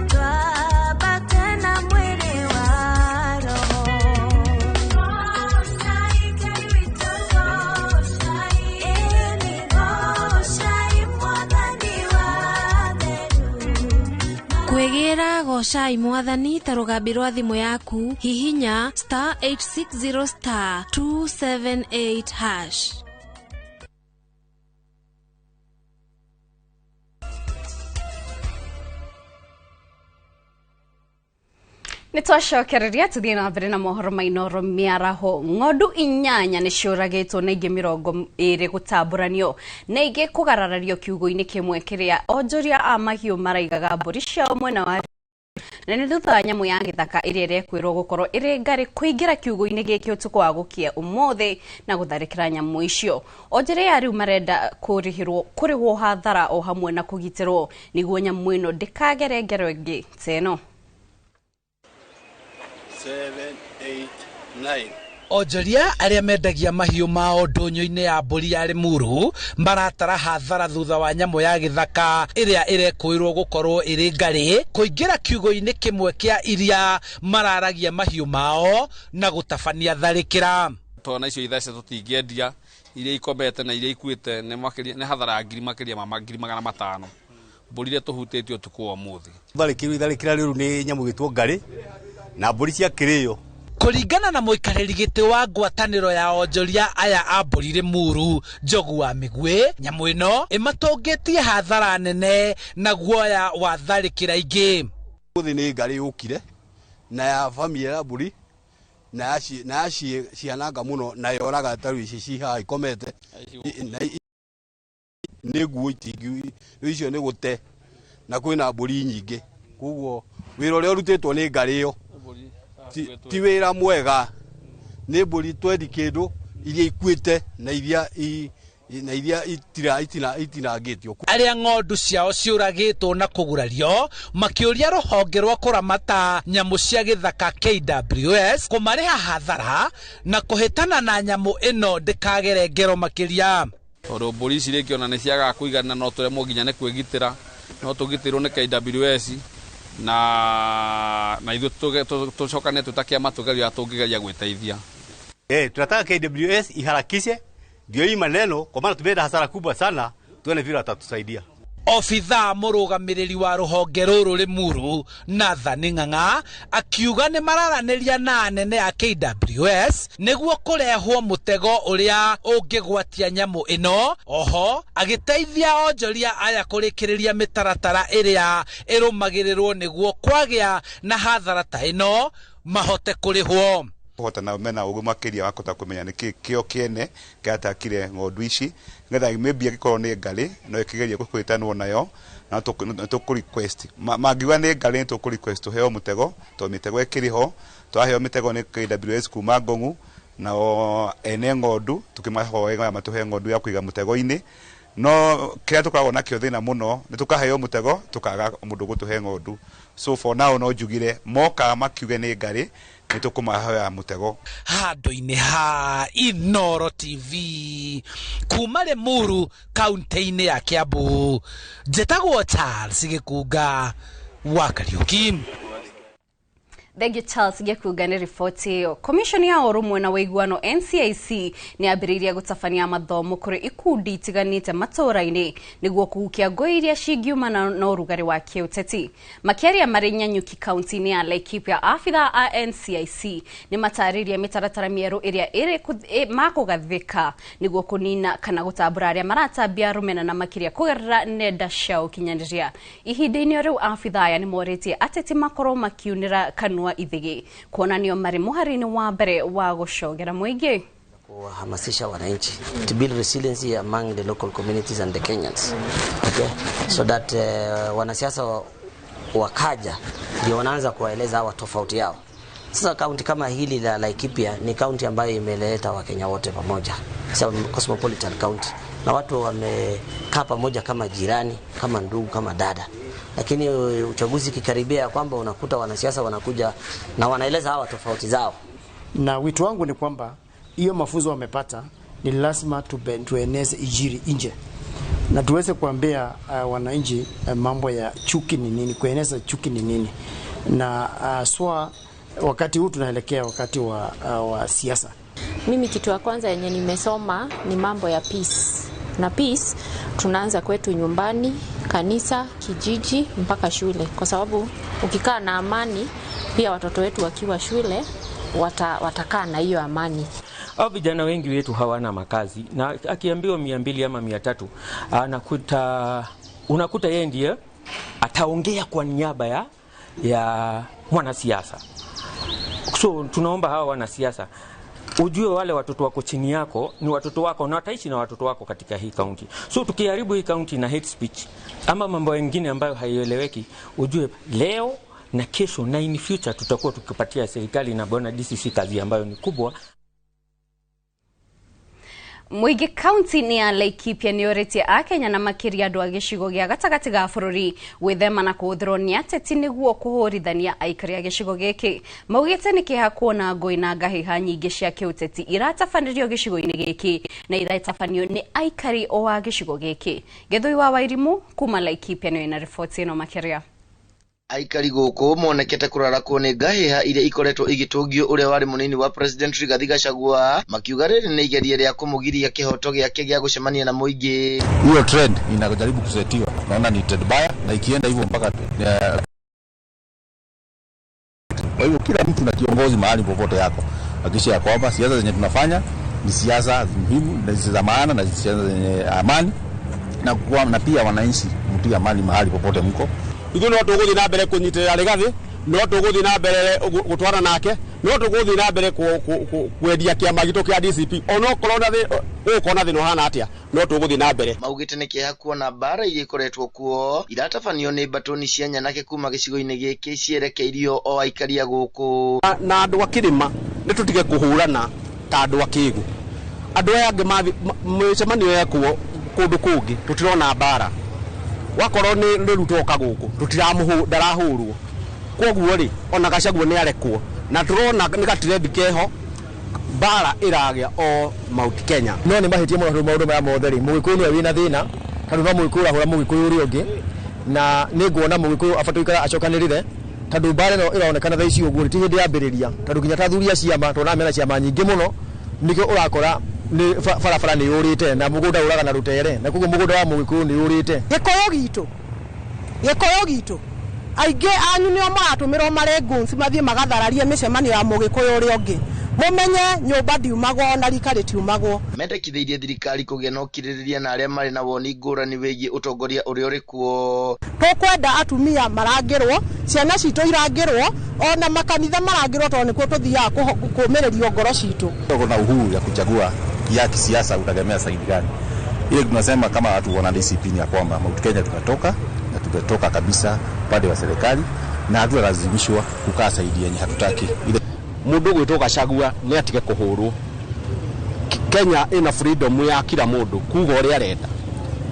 twambate na mwĩrĩ wa roho. Goshai Ngai witũ, goshai, ĩni goshai mwathani wa theru. Kwĩgĩra gocai mwathani ta rũgambi rwa thimũ yaku, hihinya star 860 star 278 hash. Nĩ twacokereria tũthiĩ na mbere na mohoro ma Inooro mĩaraho. Ng'ondu 8 nĩ ciũragĩtwo na ingĩ 20 gũtambũranio na ingĩ kũgararario kiugũ-inĩ kĩmwe kĩrĩa onjoria a mahiũ maraigaga mbũri ciao mwena wa na nĩ thutha wa nyamũ ya gĩthaka ĩrĩa ĩrekwĩrwo gũkorwo ĩrĩ ngarĩ kũingĩra kiugũ-inĩ gĩkĩ ũtukũ wa gũkia ũmũthĩ na gũtharĩkĩra nyamũ icio. Onjoria rĩu marenda kũrĩhwo hathara o hamwe na kũgitĩrwo nĩguo nyamũ ĩno ndĩkagere ngero ĩngĩ ta ĩno. 7, 8, 9. Onjoria arĩa mendagia mahiũ mao ndũnyũ-inĩ ya mbũri ya Limuru maratara hathara thutha wa nyamũ ya gĩthaka ĩrĩa ĩrekũĩrwo gũkorwo ĩrĩ ngarĩ kũingĩra kiugũ-inĩ kĩmwe kĩa iria mararagia mahiũ mao na gũtabania tharĩkĩra. Tona icio ithece tũtingĩendia, iria ikomete na iria ikuĩte nĩ hathara ya ngiri makĩria ma ngiri magana matano. Mbũri iria tũhutĩtie ũtukũ wa ũmũthĩ. Tharĩkĩrwo itharĩkĩra rĩũru nĩ nyamũ ĩgwĩtwo ngarĩ na mbũri ciakĩrĩo. Kũringana na mũikarĩri gĩtĩ wa ngwatanĩro ya onjoria aya a mbũri Limuru, Njogu wa Mĩguĩ, nyamũ ĩno ĩmatũngĩtie hathara nene na guoya wa tharĩkĩra ingĩ. Ũmũthĩ nĩ ngarĩ yũkire na ya bamia ya mbũri na ciananga mũno na yoraga ta rĩu ici ci haha ikomete nĩ nguo itingi icio nĩ gũte na kwĩna mbũri nyingĩ, koguo wĩra ũrĩa ũrutĩtwo nĩ ngarĩ ĩyo ti wĩra mwega. Nĩ mbũri twendi kĩndũ iria ikuĩte na iria itinangĩtio. Arĩa ng'ondu ciao ciũragĩtwo na kũgurario makĩũria rũhonge rwa kũramata nyamũ cia gĩthaka KWS kũmarĩha hathara na kũhĩtana na nyamũ ĩno ndĩkagere ngero makĩria. Tondũ mbũri ici rĩngĩ ona nĩ ciagaga kũigana no tũremwo nginya nĩ kwĩgitĩra, no tũgitĩrwo nĩ KWS na ithuĩ tũcokane twĩ ta kĩama tũgerie ũrĩa tũngĩgeria gwĩteithia. Tunataka KWS iharakishe ndio hii maneno, kwa maana tumeenda hasara kubwa sana, tuone vile watatusaidia. Obithaa mũrũgamĩrĩri wa rũhonge rũrũ Limuru Nathan Ng'ang'a akiuga nĩ mararanĩria na anene a KWS nĩguo kũrehwo mũtego ũrĩa ũngĩgwatia nyamũ ĩno, oho agĩteithia onjoria aya kũrĩkĩrĩria mĩtaratara ĩrĩa ĩrũmagĩrĩrwo nĩguo kwagĩa na hathara ta ĩno mahote kũrĩhwo. Kũhota na mena ũgĩ makĩria wa kũhota kũmenya nĩkĩ kĩo kĩene kĩratakire ng'ondu ici nĩgetha maybe angĩkorwo nĩ ngarĩ no ĩkĩgerie kũhĩtanwo nayo na tũkũ request mangiuga nĩ ngarĩ tũkũ request tũheo mũtego tondũ mĩtego ĩkĩrĩ ho. Twaheo mĩtego nĩ KWS kuma Ngong'u nao ene ng'ondu tũkĩmahoe matũhe ng'ondu ya kũiga mũtego-inĩ, no kĩrĩa tũkoragwo nakĩo thĩna mũno nĩ tũkaheo mũtego tũkaga mũndũ gũtũhe ng'ondu. So for now no njugire moka makiuge nĩ ngarĩ nĩ tũkũmahoya mũtego. Handũ-inĩ ha Inooro TV kuma Limuru kaunti-inĩ ya Kiambu, njĩtagwo Charles Gĩkunga wa Kariuki. Thengiũ Charles Gĩkunga nĩ riboti ĩyo. Commission ya ũrũmwe na ũiguano NCIC nĩ yambĩrĩirie gũtabania mathomo kũrĩ ikundi itiganĩte matũũra-inĩ nĩguo kũhukia ngũĩ iria cingiumana na ũrugarĩ wa kĩũteti. Makĩaria marĩ Nanyuki kaunti-inĩ ya Laikipia, abithaa a NCIC nĩ matarĩirie mĩtaratara mĩerũ ĩrĩa makũgathĩka nĩguo kũnina kana gũtambũra arĩa maratambia rũmena na makĩria kũgerera nenda cia ũkinyanĩria. Ihinda-inĩ o rĩu abithaa aya nĩ morĩtie ateti makorwo makiunĩra kanua ithigi kuonanio marĩ mũhari-inĩ wa mbere wa gũcogera mũingĩ. Kuwahamasisha wananchi to build resiliency among the local communities and the Kenyans, okay? So that wanasiasa wakaja ndio wanaanza kuwaeleza hawa tofauti yao. Sasa kaunti kama hili la Laikipia ni kaunti ambayo imeleta Wakenya wote pamoja. It's a cosmopolitan county na watu wamekaa pamoja kama jirani, kama ndugu, kama dada. Lakini uchaguzi kikaribia kwamba unakuta wanasiasa wanakuja na wanaeleza hawa tofauti zao. Na wito wangu ni kwamba hiyo mafunzo wamepata ni lazima tueneze injili nje na tuweze kuambia wananchi mambo ya chuki ni nini, kueneza chuki ni nini, na swa wakati huu tunaelekea wakati wa siasa. Mimi kitu ya kwanza yenye nimesoma ni mambo ya peace. Na peace tunaanza kwetu nyumbani, kanisa, kijiji mpaka shule, kwa sababu ukikaa na amani pia watoto wetu wakiwa shule watakaa na hiyo amani. Au vijana wengi wetu hawana makazi, na akiambiwa 200 ama 300 unakuta yeye ndiye ataongea kwa niaba ya mwanasiasa. So tunaomba hawa wanasiasa, ujue wale watoto wako chini yako ni watoto wako na wataishi na watoto wako katika hii kaunti. So tukiharibu hii kaunti na hate speech ama mambo mengine ambayo haieleweki, ujue leo na kesho na in future tutakuwa tukipatia serikali na bwana DCC kazi ambayo ni kubwa. Mũingĩ kaunti-inĩ ya Laikipia nĩ ũrĩtie akenya na makĩria andũ a gĩcigo gĩa gatagatĩ ga bũrũri gwĩthema na kũhũthĩrwo nĩ ateti nĩguo kũhũrithania aikari a gĩcigo gĩkĩ. Maugĩte nĩ kĩeha kuona ngũĩ na ngahĩha nyingĩ cia kĩũteti iratabanĩrio gĩcigo-inĩ gĩkĩ na iratabanio nĩ aikari o a gĩcigo gĩkĩ. Gĩthũi wa Wairimũ kuma Laikipia nĩwe na riboti ĩno makĩria. Aikari gũkũ monekete kũrarakwo nĩ ngahĩha iria ikoretwo igĩtũngio ũrĩa warĩ mũnini wa President Rigathi Gachagua, makiuga rĩrĩ nĩ igeria rĩa kũmũgiria kĩhoto gĩake gĩa gũcemania na mũingĩ. Hiyo trend inajaribu kusetiwa, naona ni trend baya na ikienda hivyo mpaka kwa hivyo kila mtu na kiongozi mahali popote yako hakikisha ya kwamba siasa zenye tunafanya ni siasa muhimu na za maana na siasa zenye amani na pia wananchi mtie amani mahali popote mko. Ithuĩ no tũgũthiĩ na mbere kũnyitĩrĩra Rigathi, no tũgũthiĩ na mbere gũtwarana nake, no tũgũthiĩ na mbere kwendia kĩama gitũ kĩa DCP onokorwo na ũgũkorwo na thĩna ũhana atĩa, no tũgũthiĩ na mbere. Maugĩte nĩ kĩeha kuona mbara iria ikoretwo kuo iratabanio nĩ mbatũni cia nyanake kuma gĩcigo-inĩ gĩkĩ cierekeirio o aikari a gũkũ. Na andũ a kĩrĩma nĩ tũtige kũhũrana ta andũ a kĩgu. Andũ aya angĩ mĩcemanio yekwo kũndũ kũngĩ tũtirona mbara. Wakorwo nĩ Ruto oka gũkũ ndarahũrwo, koguo rĩ ona Gachagua nĩ arekwo na tũrona nĩ gatirendi keho mbara ĩragĩa o Mount Kenya. No nĩ mahĩtia mũno tondũ maũndũ maya mothe rĩ, Mũgĩkũyũ nĩwe wĩna thĩna tondũ no Mũgĩkũyũ ũrahũra Mũgĩkũyũ ũrĩa ũngĩ, na nĩ nguona Mũgĩkũyũ abatiĩ gũikara acokanĩrĩre tondũ mbara ĩno ĩronekana thaa ici ũguo ti hĩndĩ yambĩrĩria, tondũ nginya ta athuri a ciama tuonaga mena ciama nyingĩ mũno, nĩkĩo ũrakora nĩ barabara nĩ yũrĩte na mũgũnda ũraga na rũtere, na koguo mũgũnda wa Mũgĩkũyũ nĩ yũrĩte. Gĩkũyũ gitũ aingĩ anyu nĩo maratũmĩrwo marĩ guns mathiĩ magathararie mĩcemanio ya Mũgĩkũyũ ũrĩa ũngĩ. Mũmenye nyũmba ndiumagwo na rika rĩtiumagwo. Mendekithĩirie thirikari kũgĩa na ũkirĩrĩria na arĩa marĩ na woni ngũrani wĩgiĩ ũtongoria ũrĩa ũrĩ kuo. Tũkwenda atumia marangĩrwo, ciana citũ irangĩrwo, ona makanitha marangĩrwo tondũ nĩkuo tũthiaga kũũmĩrĩrio ngoro citũ. Kuna uhuru ya kuchagua ya kisiasa utagemea saidi gani. Ile tunasema kama watu wana DCP ni ya kwamba Mount Kenya tumetoka na tumetoka kabisa upande wa serikali na hatutalazimishwa kukaa saidi yenye hatutaki. Ile Mundu gwitwo Gachagua nĩ atige kũhũrwo. Kenya ina freedom ya kila mundu kuga ũrĩa arenda.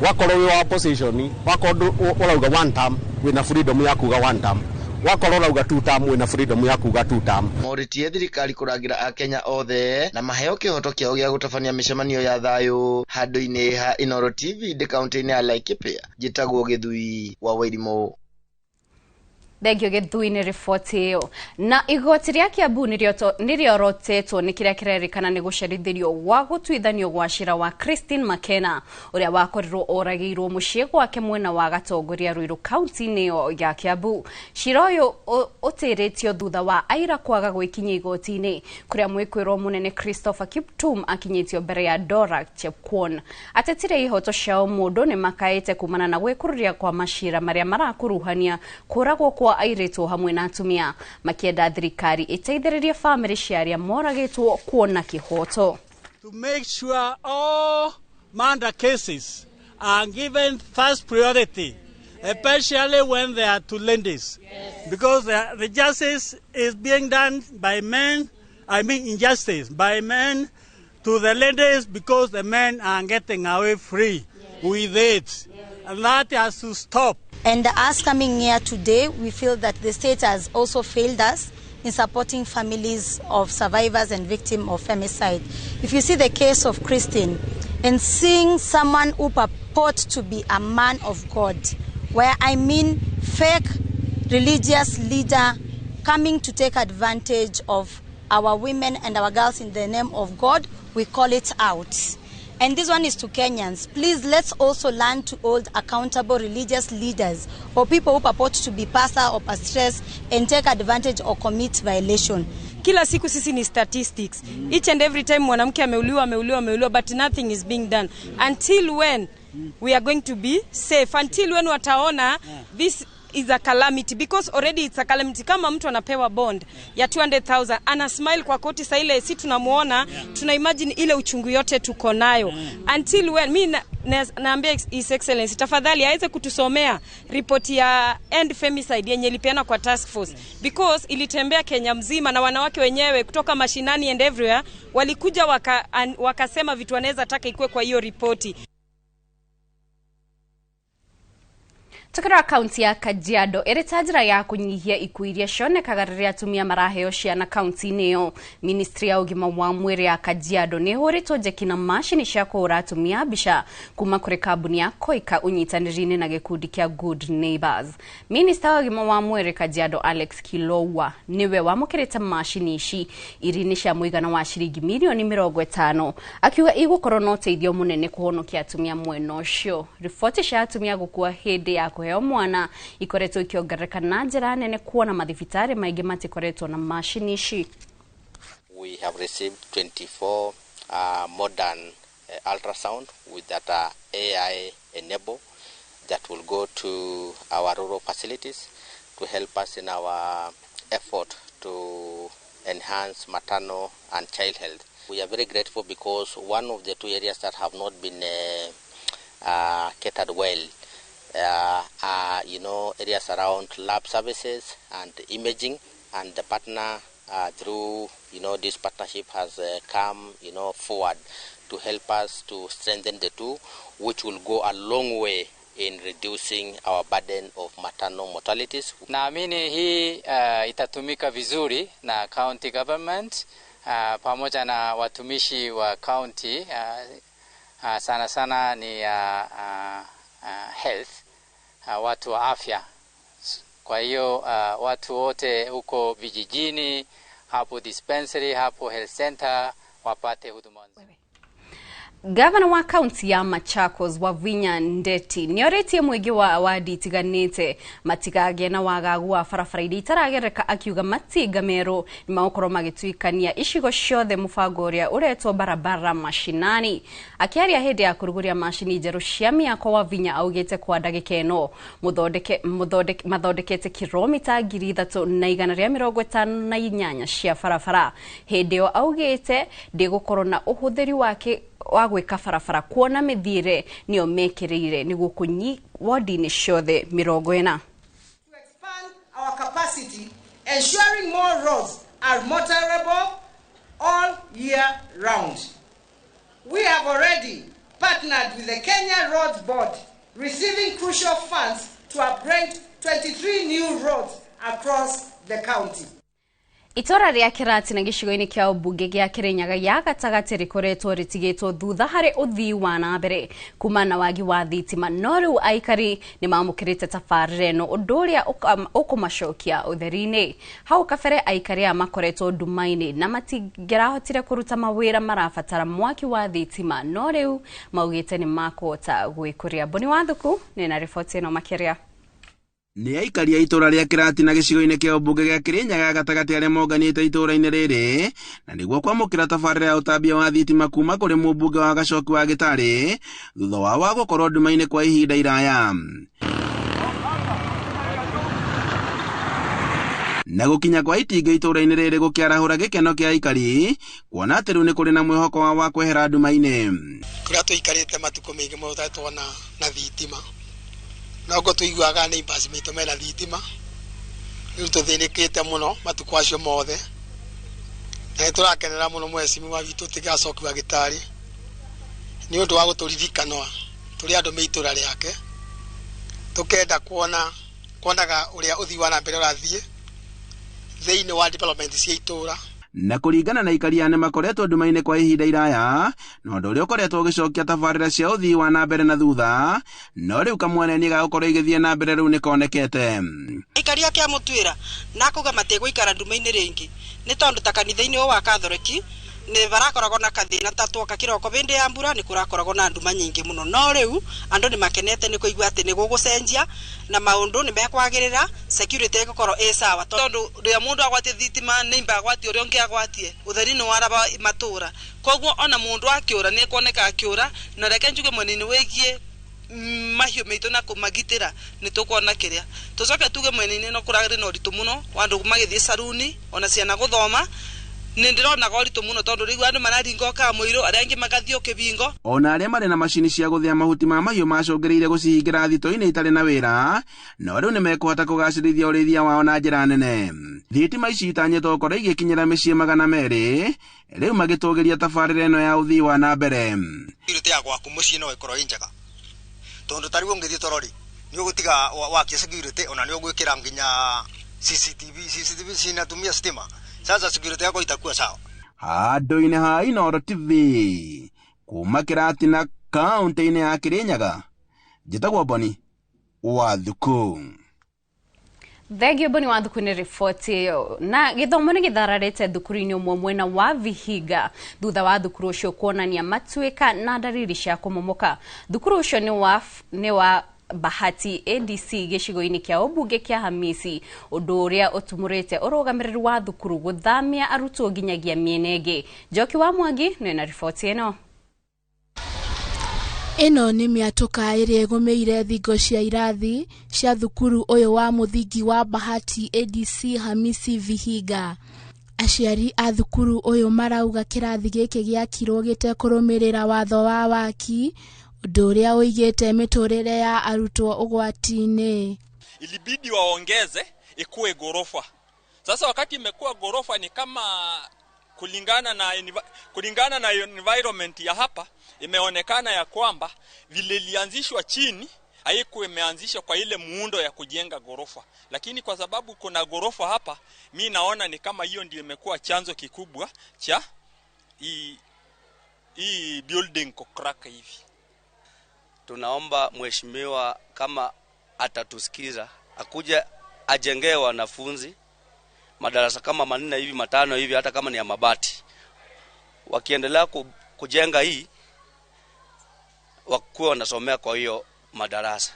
Wakorwo wĩ wa opposition, wakorwo ũrauga one term, wĩna freedom ya kuga one term. Wakorwo ũrauga two term, wĩna freedom ya kuga two term. Morĩtie thirikari kũrangĩra akenya othe na maheo kĩhoto kĩao gĩa gũtabania mĩcemanio ya thayũ handũ-inĩ ha Inooro TV ndĩ kaunti-inĩ ya Laikipia. Njĩtagwo Gĩthui wa Wairimũ. Thengio Gĩthui-inĩ riboti ĩyo. Na igoti rĩa Kiambu nĩrĩorotetwo nĩ kĩrĩa kĩrerĩkana nĩ gũcerithĩrio gwa gũtuithanio gwa cira wa Christine Makena ũrĩa wakorirwo oragĩirwo mũciĩ gwake mwena wa Gatongoria Ruiru kaunti-inĩ ĩyo ya Kiambu. Cira ũyũ ũtĩrĩtio thutha wa aira kwaga gwĩkinyia igoti-inĩ kũrĩa mwĩkwĩrwo mũnene Christopher Kiptum akinyĩtio mbere ya Dora Chepkwon. Atetire ihoto cia ũmũndũ nĩ makaĩte kumana na gwĩkururia kwa macira marĩa marakuruhania kũragwo kwa airĩtu hamwe na atumia, makĩenda thirikari ĩteithĩrĩrie bamĩrĩ cia arĩa moragĩtwo kuona kĩhoto. To make sure all murder cases are given first priority, especially when they are to ladies, because the justice is being done by men, I mean injustice by men to the ladies, because the men are getting away free with it. And that has to stop. And us coming here today, we feel that the state has also failed us in supporting families of survivors and victims of femicide. If you see the case of Christine, and seeing someone who purports to be a man of God, where I mean fake religious leader coming to take advantage of our women and our girls in the name of God, we call it out. And this one is to Kenyans. Please, let's also learn to hold accountable religious leaders or people who purport to be pastor or pastors and take advantage or commit violation. Kila siku sisi ni statistics. Each and every time mwanamke ameuliwa, ameuliwa, ameuliwa, but nothing is being done. Until when we are going to be safe? Until when wataona this is a calamity, because already it's a calamity. Kama mtu anapewa bond ya 200,000 ana smile kwa koti saa ile, si tunamuona, tuna imagine ile uchungu yote tuko nayo. Until when? Mi naambia His Excellency tafadhali aweze kutusomea ripoti ya End Femicide yenye ilipeana kwa task force, because ilitembea Kenya mzima na wanawake wenyewe kutoka mashinani and everywhere walikuja wakasema vitu wanaweza taka ikuwe kwa hiyo ripoti. Tukira kaunti ya Kajiado ĩrĩ ta njĩra ya kũnyihia ikuũ iria cionekaga rĩrĩa atumia maraheo ciana kaunti-inĩ ĩyo. Ministry ya ũgima wa mwĩrĩ ya Kajiado nĩ ĩhũrĩtwo njeki na macini cia kũhũra atumia mbica kuma kũrĩ kambuni ya Koika ũnyitanĩri-inĩ na gĩkundi kĩa Good Neighbors. Minista wa ũgima wa mwĩrĩ Kajiado Alex Kilowa nĩwe wamũkĩrĩte macini ici iria nĩ cia mũigana wa ciringi mirioni 50, akiuga igũkorwo na ũteithio mũnene kũhonokia atumia mwena ũcio. Riboti cia atumia gũkua hĩndĩ ya kũheo mwana ikoretwo ikiongerereka na njĩra nene kuona mathibitarĩ maingĩ matikoretwo na macini ici. We have received 24 modern ultrasound with that AI enable that will go to our rural facilities to help us in our effort to enhance maternal and child health. We are very grateful because one of the two areas that have not been catered well are, areas around lab services and imaging, and the partner through, this partnership has come, forward to help us to strengthen the two, which will go a long way in reducing our burden of maternal mortalities. Naamini hii itatumika vizuri na county government pamoja na watumishi wa county, sana sana ni health, watu wa afya. Kwa hiyo watu wote huko vijijini, hapo dispensary, hapo health center wapate huduma nzuri. Gavana wa kaunti ya Machakos Wavinya Ndeti nĩorĩtie mũingĩ wa wadi itiganĩte matigagĩe na wagagu wa barabara iria itaragereka, akiuga matinga merũ nĩmagũkorwo magĩtuĩkania icigo ciothe mũbango ũrĩa ũretwo barabara mashinani. Akĩaria hĩndĩ ya kũrugũria macini njerũ cia mĩako, Wavinya augĩte kwa ndagĩka ĩno mathondekete kilomita 3,158 cia barabara. Hĩndĩ ĩyo augĩte ndĩgũkorwo na ũhũthĩri wake wa gwĩka barabara kuona mĩthiĩre nĩyo mekĩrĩire nĩguo kũnyi wodi-inĩ ciothe 40. To expand our capacity, ensuring more roads are motorable all year round. We have already partnered with the Kenya Roads Board, receiving crucial funds to upgrade 23 new roads across the county. Itora rĩa Kĩratina gĩcigo-inĩ kĩa ũmbunge gĩa Kĩrĩnyaga ya gatagatĩ rĩkoretwo rĩtigĩtwo thutha harĩ ũthii wa na mbere kuma na wagi wa thitima, no rĩu aikari nĩ mamũkĩrĩte tabarĩra ĩno ũndũ ũrĩa ũkũmacokia ũtheri-inĩ. Hau kabere aikari aya makoretwo nduma-inĩ na matingĩrahotire kũruta mawĩra marabatara mwaki wa thitima, no rĩu maugĩte nĩ makũhota gwĩkũria. Boni Wathuku nĩ na riboti ĩno makĩria. Nĩ aikari a itũra rĩa Kĩratina gĩcigo-inĩ kĩa ũmbunge gĩa Kĩrĩnyaga gatagatĩ arĩa monganĩte itũra-inĩ rĩrĩ na nĩguo kwamũkĩra tabarĩra ya ũtambia wa thitima kuma kũrĩ mũmbunge wa Gacoki wa Gĩtarĩ thutha wao wa gũkorwo nduma-inĩ kwa ihinda iraya. Na gũkinya kwa itingĩ itũra-inĩ rĩrĩ gũkĩarahũra gĩkeno kĩa aikari kuona atĩ rĩu nĩ kũrĩ na mwĩhoko wao wa kwehera nduma-inĩ. Kũrĩa tũikarĩte matukũ maingĩ mũno tũtarĩ tuona na thitima, noguo tũiguaga neighbors maitũ mena thitima, rĩu tũthĩnĩkĩte mũno matukũ acio mothe, na nĩtũrakenera mũno mheshimiwa witũ ti Gacoki wa Gĩtarĩ nĩ ũndũ wa gũtũririkana tũrĩ andũ me itũra rĩake, tũkenda kuonaga ũrĩa ũthii wa na mbere ũrathiĩ thĩinĩ wa development cia itũra. Na kũringana na aikari aya nĩ makoretwo nduma-inĩ kwa ihinda iraya na ũndũ ũrĩa ũkoretwo ũgĩcokia tabarĩra cia ũthii wa na mbere na thutha, no rĩu kamwene ga gũkorwo igĩthiĩ na mbere rĩu nĩkonekete. Aikari ake amũtuĩra na akauga matigũikara nduma-inĩ rĩngĩ nĩ tondũ ta kanitha-inĩ ũyũ wa Kathoreki nĩ barakoragwo na kathĩna ta twoka kĩroko bĩndĩ ya mbura nĩ kũrakoragwo na nduma nyingĩ mũno, no rĩu andũ nĩ makenete nĩ kũigua atĩ nĩ gũgũcenjia na maũndũ nĩ mekwagĩrĩra, security ĩgũkorwo ĩ sawa tondũ rĩrĩa mũndũ agwatie thitima neighbor agwatie ũrĩa ũngĩ agwatie ũtheri nĩ waraba matũra, koguo ona mũndũ akĩũra nĩ ekuoneka akĩũra. Na reke njuge mwena-inĩ wĩgiĩ mahiũ maitũ na kũmagitĩra nĩ tũkuona kĩrĩa tũcoke tuge mwena-inĩ no kũrarĩ na ũritũ mũno wa andũ magĩthiĩ caruni ona ciana gũthoma nĩ ndĩronaga ũritũ mũno tondũ rĩu andũ mararinga kamũirũ arĩa angĩ magathiĩ kĩbingo. Ona arĩa marĩ na macini cia gũthĩa mahuti ma mahiũ macũngĩrĩire gũcihingĩra thitoo-inĩ itarĩ na wĩra, no rĩu nĩ mekũhota kũgacĩrithia ũrĩithia wao na njĩra nene. Thitima ici itanyĩtwo gũkorwo igĩkinyĩra mĩciĩ 200 rĩu magĩtũgĩria tabarĩra ĩno ya ũthii wa na mbere. Security ya gwaku mũciĩ no ĩkorwo ĩ njega tondũ ta rĩu ũngĩthiĩ toro rĩ nĩ ũgũtiga wakia security ona nĩ ũgwĩkĩra nginya CCTV cinatumia stima. Sasa security yako itakuwa sawa. Handũ-inĩ ha Inooro TV kuma Kĩratina kaunti-inĩ ya Kĩrĩnyaga, njĩtagwo Boni Wathuku. Thengio Boni Wathuku nĩ riboti ĩyo. Na gĩthomo nĩ gĩthararĩte thukuru-inĩ ũmwe mwena wa Vihiga thutha wa thukuru ũcio kuonania matuĩka na ndariri cia kũmomoka. Thukuru ũcio nĩ wa Bahati ADC gĩcigo-inĩ kĩa ũmbunge kĩa Hamisi, ũndũ ũrĩa ũtumũrĩte ũrũgamĩrĩri wa thukuru gũthamia arutwo nginyagia mĩena ĩngĩ. Njoki wa Mwangi nĩ na riboti ĩno. Ĩno nĩ mĩatũka ĩrĩa ĩgũmĩire thingo cia irathi cia thukuru ũyũ wa mũthingi wa Bahati ADC Hamisi Vihiga. Aciari a thukuru ũyũ marauga kĩrathi gĩkĩ gĩakirwo gĩtekũrũmĩrĩra watho wa waki, ũndũ ũrĩa ũigĩte mĩtũrĩre ya arutwo ũgwati-inĩ. Ilibidi waongeze ikuwe gorofa. Sasa wakati imekuwa gorofa ni kama kulingana na environment ya hapa imeonekana ya kwamba vile ilianzishwa chini haikuwa imeanzishwa kwa ile muundo ya kujenga gorofa, lakini kwa sababu kuna gorofa hapa mi naona ni kama hiyo ndio imekuwa chanzo kikubwa cha hii building kucrack hivi. Tunaomba mheshimiwa kama atatusikiza akuje ajengee wanafunzi madarasa kama 4 hivi 5 hivi, hata kama ni ya mabati. Wakiendelea kujenga hii wakuwa wanasomea kwa hiyo madarasa.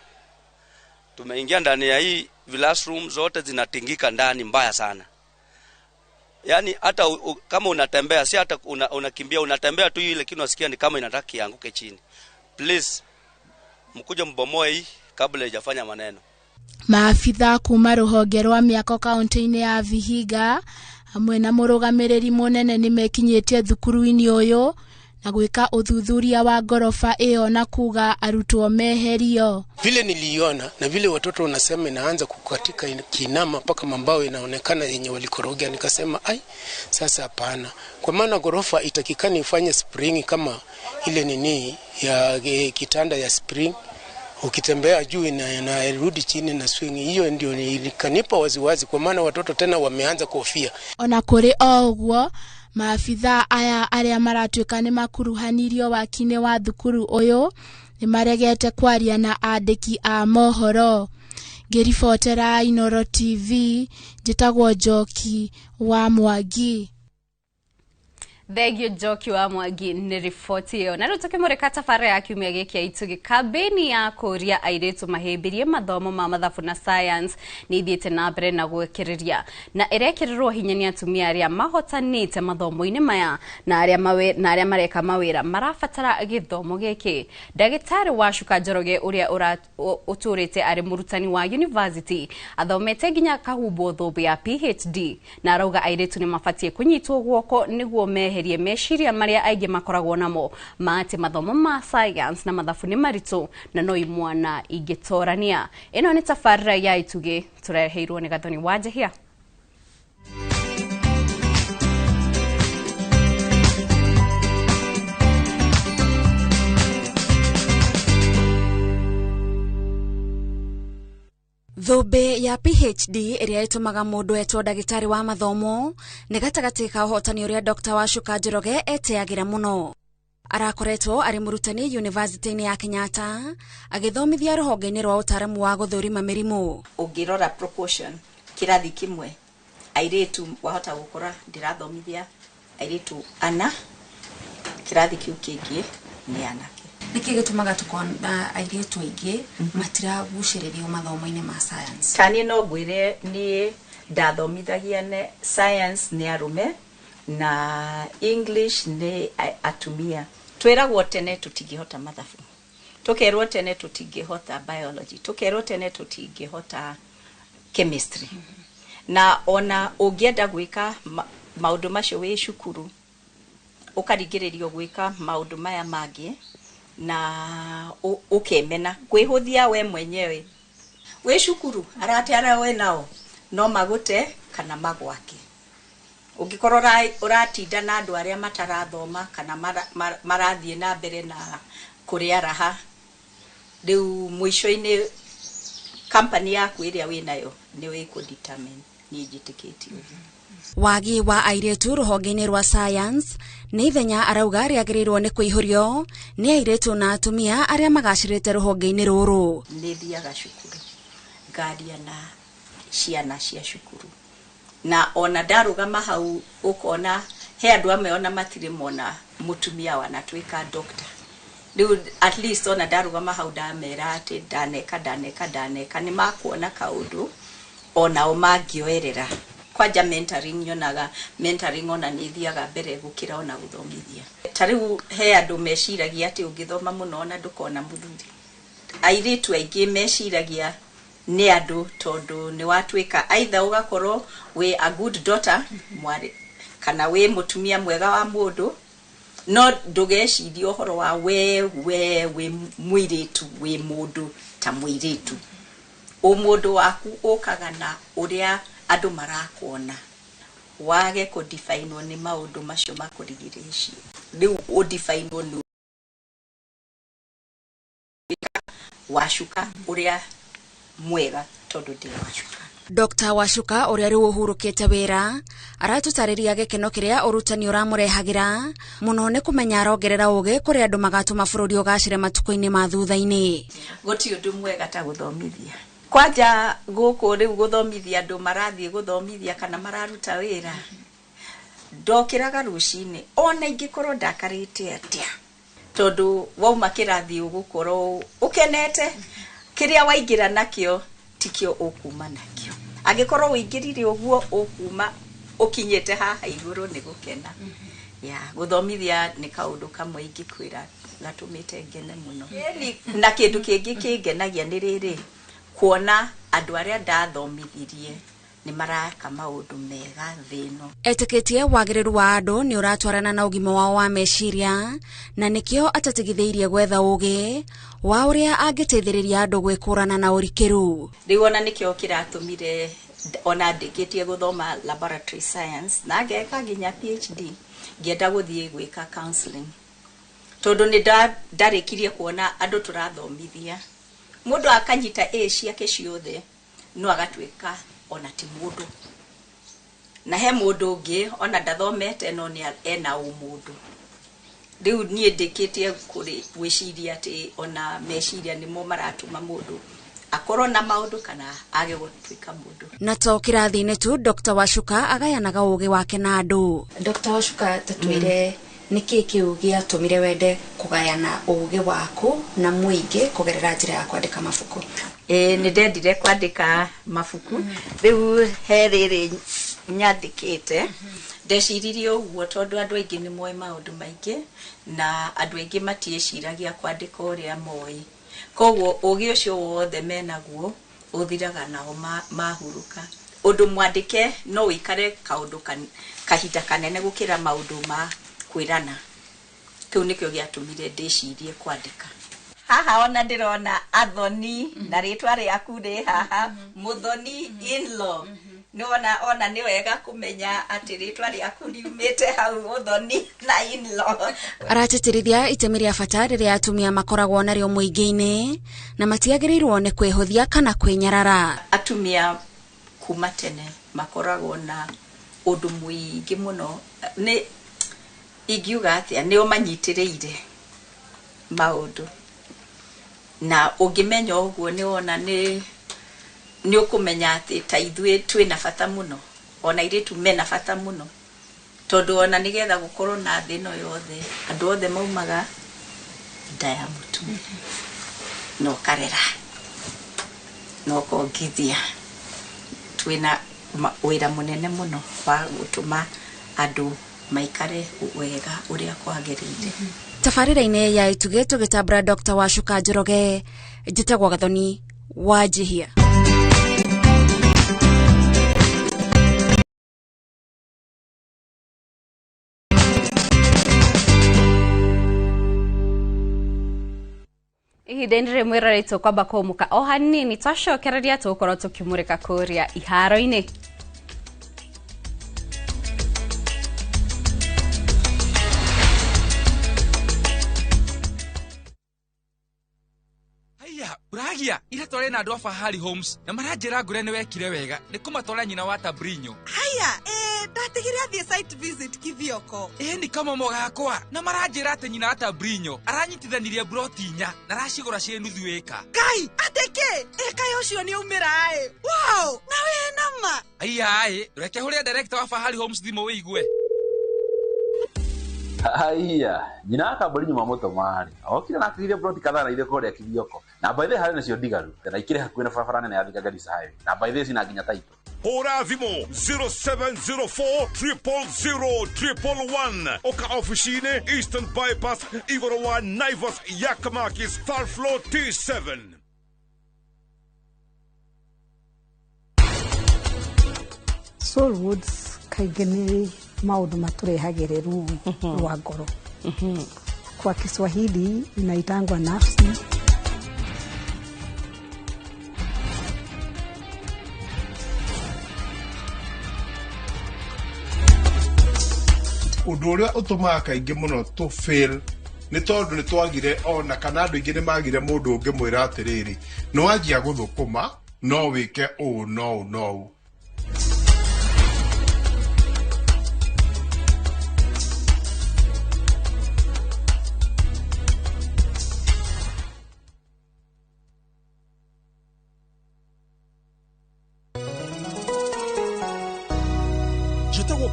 Tumeingia ndani ya hii classroom zote zinatingika ndani mbaya sana. Yaani hata kama unatembea si hata unakimbia unatembea tu ile, lakini unasikia ni kama inataka kianguke chini. Please mkuje mbomoe hii kabla haijafanya maneno. Maabitha kuma rũhonge rwa mĩako kaunti-inĩ ya Vihiga hamwe na mũrũgamĩrĩri mũnene nĩmekinyĩtie thukuru-inĩ ũyũ na gwĩka ũthuthuria wa ngoroba ĩyo na kuga arutwo meherio. Vile niliona na vile watoto wanasema inaanza kukatika kinama mpaka mambao inaonekana yenye walikoroga, nikasema ai, sasa hapana, kwa maana gorofa itakikani ifanye spring kama ile nini ya kitanda ya spring Ukitembea juu inarudi chini na swing. Hiyo ndio ilikanipa waziwazi, kwa maana watoto tena wameanza kuhofia. Ona kũrĩ o ũguo, maabithaa aya arĩa maratuĩka nĩ makuruhanirio waki-inĩ wa thukuru ũyũ nĩ maregete kwaria na andĩki a mohoro. Ngĩribotera Inooro TV, njĩtagwo Njoki wa Mwangi. Thengio Njoki wa Mwangi nĩ riboti ĩyo. Na rĩu tũkĩmũrĩka tabarĩra ya kiumia gĩkĩ ya Itugĩ, kambĩini ya kũũria airĩtu mahĩmbĩrie mathomo ma mathabu na science nĩ ithiĩte na mbere na gwĩkĩrĩria na ĩrekĩrĩrwo hinya nĩ atumia arĩa mahotanĩte mathomo-inĩ maya na arĩa mareka mawĩra marabatara gĩthomo gĩkĩ. Ndagĩtarĩ Wacuka Njoroge ũrĩa ũtũrĩte arĩ mũrutani wa university athomete nginya akahumbwo thũmbĩ ya PhD na arauga airĩtu nĩ mabatiĩ kũnyitwo guoko nĩguo meherie meciria maria aingĩ makoragwo namo ma atĩ mathomo ma science na mathabu nĩ maritũ na no imwana ingĩtorania. Ĩno nĩ tabarĩra ya Itugĩ tũreheirwo nĩ Gathoni wa Njehia. Thũmbĩ ya PhD ĩrĩa ĩtũmaga mũndũ etwo ndagĩtarĩ wa mathomo nĩ gatagatĩ ka ũhotani ũrĩa Dr. Wacuka Njoroge eteagĩra mũno. Arakoretwo arĩ mũrutani yunivasĩtĩ-inĩ ya Kenyatta agĩthomithia rũhonge-inĩ rwa ũtaaramu wa gũthũrima mĩrimũ. Ũngĩrora proportion kĩrathi kĩmwe airĩtu wahota gũkora ndĩrathomithia airĩtu ana, kĩrathi kĩu kĩngĩ nĩ anake. Nĩkĩ gĩtũmaga tũkona airĩtu aingĩ matiragucĩrĩrio mathomo-inĩ ma science? Taniĩ no ngwĩre niĩ ndathomithagia ne science nĩ arũme na English nĩ atumia. Twĩragwo tene tũtingĩhota mathabu, tũkerwo tene tũtingĩhota biology, tũkerwo tene tũtingĩhota chemistry. Na ona ũngĩenda gwĩka maũndũ macio wĩ cukuru ũkaringĩrĩrio gwĩka maũndũ maya mangĩ na ũkemena kwĩhũthia we mwenyewe. Wĩ cukuru arata arĩa wĩ nao no magũte kana magwake. Ũngĩkorwo ũratinda na andũ arĩa matarathoma kana marathiĩ na mbere na kũrĩa raha, rĩu mũico-inĩ company yaku ĩrĩa wĩnayo nĩ wĩkũ determine. Niĩ njĩtĩkĩtie ũguo. Wagi wa airĩtu rũhonge-inĩ rwa science nĩ ithenya arauga rĩagĩrĩirwo nĩ kũihũrio nĩ airĩtu na atumia arĩa magacĩrĩte rũhonge-inĩ rũrũ. Nĩ thiaga cukuru ngaria na ciana cia cukuru, na ona ndarũgama hau ũkona he andũ amwe ona matirĩ mona mũtumia wanatuĩka doctor. Rĩu at least ona ndarũgama hau ndamera atĩ ndaneka ndaneka ndaneka, nĩ makuona kaũndũ onao mangĩoerera. Kwanja mentoring, nyonaga mentoring ona nĩ ithiaga mbere gũkĩra ona gũthomithia. Ta rĩu he andũ meciragia atĩ ũngĩthoma mũno ona ndũkona mũthuri. Airĩtu aingĩ meciragia nĩ andũ tondũ nĩ watuĩka either ũgakorwo wĩ a good daughter mwarĩ kana wĩ mũtumia mwega wa mũndũ, no ndũgecirie ũhoro wa we wĩ mũirĩtu, wĩ mũndũ ta mũirĩtu. Ũmũndũ waku ũkaga na ũrĩa andũ marakuona, wage kũdifainwo nĩ maũndũ macio makũrigĩrĩirie. Rĩu ũdifainwo nĩ Wacuka ũrĩa mwega tondũ ndĩ Wacuka. Dr. Wacuka ũrĩa rĩu ũhurũkĩte wĩra aratũtarĩria gĩkeno kĩrĩa ũrutani ũramũrehagĩra mũno nĩ kũmenya arongerera ũgĩ kũrĩ andũ magatũma bũrũri ũgacĩre matukũ-inĩ ma thutha-inĩ. Gũtirĩ ũndũ mwega ta gũthomithia. Kwanja gũkũ rĩu gũthomithia andũ marathiĩ gũthomithia kana mararuta wĩra, ndokĩraga rũcinĩ ona ingĩkorwo ndakarĩte atĩa, tondũ wauma kĩrathi ũgũkorwo ũkenete, kĩrĩa waingĩra nakĩo tikĩo ũkuma nakĩo. Angĩkorwo ũingĩrire ũguo ũkuma ũkinyĩte haha igũrũ nĩ gũkena. Ya gũthomithia nĩ kaũndũ kamwe ingĩkwĩra gatũmĩte ngene mũno. Na kĩndũ kĩngĩ kĩngenagia nĩ rĩrĩ, kuona andũ arĩa ndathomithirie nĩ maraka maũndũ mega thĩ ĩno. Etĩkĩtie wagĩrĩru wa andũ nĩ ũratwarana na ũgima wao wa meciria na nĩkĩo atatigithĩirie gwetha ũgĩ wa ũrĩa angĩteithĩrĩria andũ gwĩkũrana na ũrikĩru. Rĩu ona nĩkĩo kĩratũmire ona ndĩkĩtie gũthoma laboratory science na ngeka nginya PhD, ngĩenda gũthiĩ gwĩka counseling, tondũ nĩ ndarĩkirie kuona andũ tũrathomithia Mũndũ akanyita A ciake ciothe no agatuĩka ona ti mũndũ. Na he mũndũ ũngĩ ona ndathomete no nĩ ena ũmũndũ. Rĩu niĩ ndĩkĩtie gwĩciria atĩ ona meciria nĩmo maratũma mũndũ akorwo na maũndũ kana age gũtuĩka mũndũ. Na to kĩrathi-inĩ tu Dr. Wacuka agayanaga ũgĩ wake na andũ. Dr. Wacuka, tatwĩre nĩkĩ kĩu gĩatũmire wende kũgayana ũgĩ waku na mũingĩ kũgerera njĩra ya kwandĩka mabuku? Nĩ ndendire kwandĩka mabuku. Rĩu he rĩrĩ nyandĩkĩte, ndeciririe ũguo tondũ andũ aingĩ nĩ moĩ maũndũ maingĩ na andũ aingĩ matiĩciragia kwandĩka ũrĩa moĩ. Koguo ũgĩ ũcio wothe menaguo ũthiraga nao mahurũka. Ũndũ mwandĩke no ũikare kaũndũ kahinda kanene gũkĩra maũndũ ma kwĩrana. Kĩu nĩkĩo gĩatũmire ndĩcirie kwandĩka. Haha ona ndĩrona Athoni na rĩtwa rĩaku rĩ haha, Muthoni in-law. Nĩwona ona nĩ wega kũmenya atĩ rĩtwa rĩaku riumĩte hau Muthoni na in-law. Aratĩtĩrithia itemi rĩa bata rĩrĩa atumia makoragwo narĩo mũingĩ-inĩ na matiagĩrĩirwo nĩ kwĩhũthia kana kwĩnyarara. Atumia kuma tene makoragwo na ũndũ mũingĩ mũno, nĩ ingiuga atĩa, nĩo manyitĩrĩire maũndũ. Na ũngĩmenya ũguo nĩwona nĩ ũkũmenya atĩ ta ithuĩ twĩna bata mũno, ona airĩtu mena bata mũno, tondũ ona nĩgetha gũkorwo na thĩ ĩno yothe andũ othe maumaga nda ya mũtumia na ũkarera na ũkongithia. Twĩna wĩra mũnene mũno wa gũtũma andũ maikare wega ũrĩa kwagĩrĩire. Tabarĩra-inĩ ya Itugĩ tũgĩtambũra Dr. Wacuka Njoroge, njĩtagwo Gathoni wa Njihia. Ihinda-inĩ rĩmwe rĩrĩ kwamba kũmũka o hanini twacokereria tũgũkorwo tũkĩmũrĩka kũrĩa iharo-inĩ. Uragia ira tware na andũ a Fahari Homes na maranjĩra ngũre nĩ wekire wega nĩ kũmatwara nyina wa Tabrinyo. Haya, ndatigire athiĩ site visit Kithioko. Nĩ kamomo gakwa na maranjĩra atĩ nyina wa Tabrinyo aranyitithanirie broti inya na aracigũra ciĩ nuthu ĩka. Kai, atĩ kĩ? Kaĩ ũcio nĩ aumĩra ĩ. Wow, na wĩ nama. Aya ĩ, reke hũrĩre director wa Fahari Homes thimũ wĩigue. Haiya, nyina wa Kaburi nyuma mũtũmarĩ okire na akĩgithia broti kadhaa na ithe kũrĩa Kithioko na by the way harĩ nacio ndigaru na ikĩrĩ hakuhĩ na barabara nene ya Thika Garissa Highway na by the way cina nginya title. Hũra thimũ 0704 000 111 oka ofici-inĩ Eastern Bypass igũrũ wa Naivas Yakamakis third floor T7. Soul Woods kaingĩ nĩ maũndũ matũrehagĩre ruo rwa ngoro. Kwa Kiswahili inaitangwa nafsi. Ũndũ ũrĩa ũtũmaga kaingĩ mũno tũ fail nĩ tondũ nĩ twagire ona kana andũ aingĩ nĩ magire mũndũ ũngĩmwĩra atĩrĩrĩ, nĩ wanjia gũthũkũma no wĩke ũũ no ũũ no ũũ.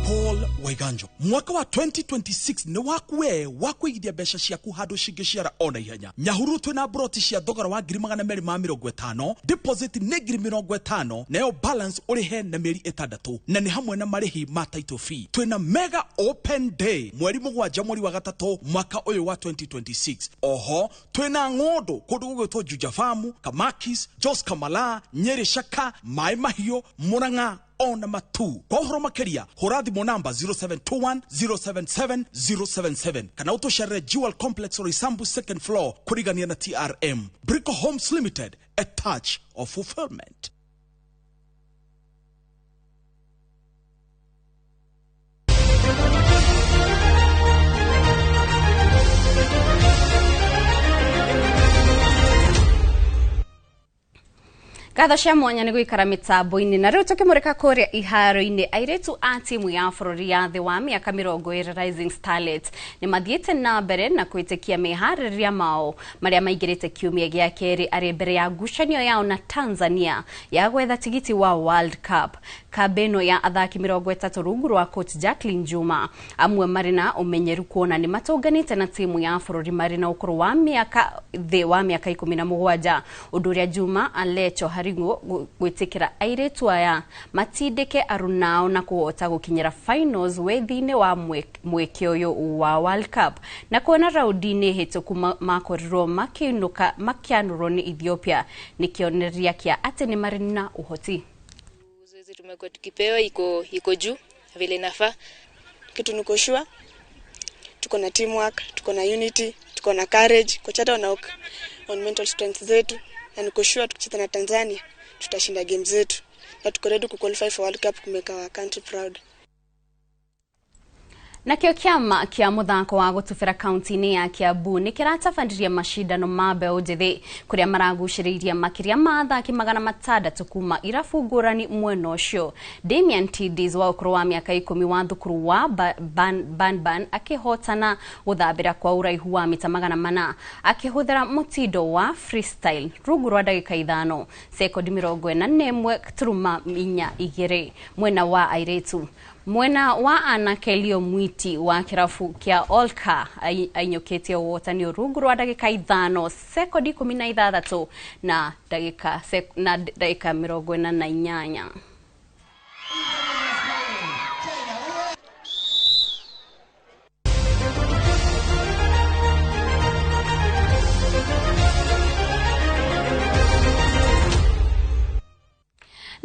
Paul Waiganjo mwaka wa 2026 nĩ waku we wa kũigithia mbeca ciaku handũ cingĩciara ona ihenya. Nyahururu twĩna broti cia thogora wa 250,000, deposit nĩ 50,000, nayo balance ũrĩhe na mĩeri 6, na nĩ hamwe na marĩhi ma title fee. Twĩna mega open day mweri 7 mweri wa 3 mwaka ũyũ wa 2026. Oho twĩna ng'ũndũ kũndũ gũgwĩtwo Juja Farm, Kamakis, Jos Kamala, Nyeri Shaka, Mai Mahiũ, Murang'a ona matu. Kwa ũhoro makĩria hũra thimũ namba 0721 077 077 kana ũtũcerere Jewel Complex Roysambu second floor kũrigania na TRM. Brico Homes Limited, a touch of fulfillment. Ngatho cia mwanya nĩ gũikara mĩtambo-inĩ na rĩu tũkĩmũrĩka kũrĩa iharo-inĩ airĩtu a timu ya bũrũri ya thĩ wa mĩaka 20 Rising Starlets nĩ mathiĩte na mbere na kwĩtĩkia meharĩrĩria mao marĩa maingĩrĩte kiumia gĩa kerĩ arĩ mbere ya ngucanio yao na Tanzania ya gwetha tigiti wa World Cup. Kambĩ ĩno ya athaki 30 rungu rwa coach Jacqueline Juma amwe marĩ na ũmenyeru kuona nĩ matũnganĩte na timu ya bũrũri marĩ na ũkũrũ wa mĩaka thĩ wa mĩaka 17 ũndũ ũrĩa Juma Alecho Haringo gwĩtĩkĩra airĩtu aya matindĩke arunao na kũhota gũkinyĩra finals wethi-inĩ wa mweke ũyũ wa World Cup na kuona raundi-inĩ hĩtũku makorirwo makĩinũka makĩanũrwo nĩ Ethiopia nĩ kĩonereria kĩa atĩ nĩ marĩ na ũhoti. Zoezi tumekuwa tukipewa iko juu vile inafaa. Kitu niko sure tuko na teamwork, tuko na unity, tuko na courage, kocha hata on mental strength zetu, na niko sure tukicheza na Tanzania tutashinda game zetu na tuko ready ku qualify for World Cup kumeka our country proud. Nakĩo kĩama kĩa mũthako wa gũtubĩra kaunti-inĩ ya Kiambu nĩ kĩratabanirie macindano ma mbeũ njĩthĩ kũrĩa maragucĩrĩirie makĩria ma athaki 600 kuma irabu ngũrani mwena ũcio. Damian Tidis wa ũkũrũ wa mĩaka 10 wa thukuru wa Banban akĩhotana gũthambĩra kwa ũraihu wa mita 400 akĩhũthĩra mũtindo wa freestyle rungu rwa ndagĩka 5 sekondi 41.42 mwena wa airĩtu. Mwena wa anake Leo Mwiti wa kĩrabu kĩa Olka ainyũkĩtie ũhotani rungu rwa ndagĩka 5 sekondi 16 na ndagĩka 48.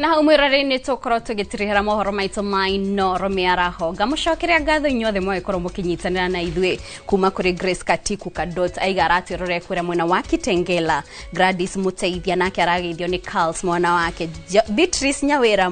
Na hau mwĩrore-inĩ tũkorwo tũgĩtirihĩra mohoro maitũ ma Inooro mĩaraho. Ngamũcokeria ngatho inyuothe mwagĩkorwo mũkĩnyitanĩra na ithuĩ kuma kũrĩ Grace Katiku Kadot aiga aratwĩrorere kũrĩa mwena wa Kitengela, Gladys Mũteithia nake arageithio nĩ Carls mwana wake, Beatrice Nyawĩra.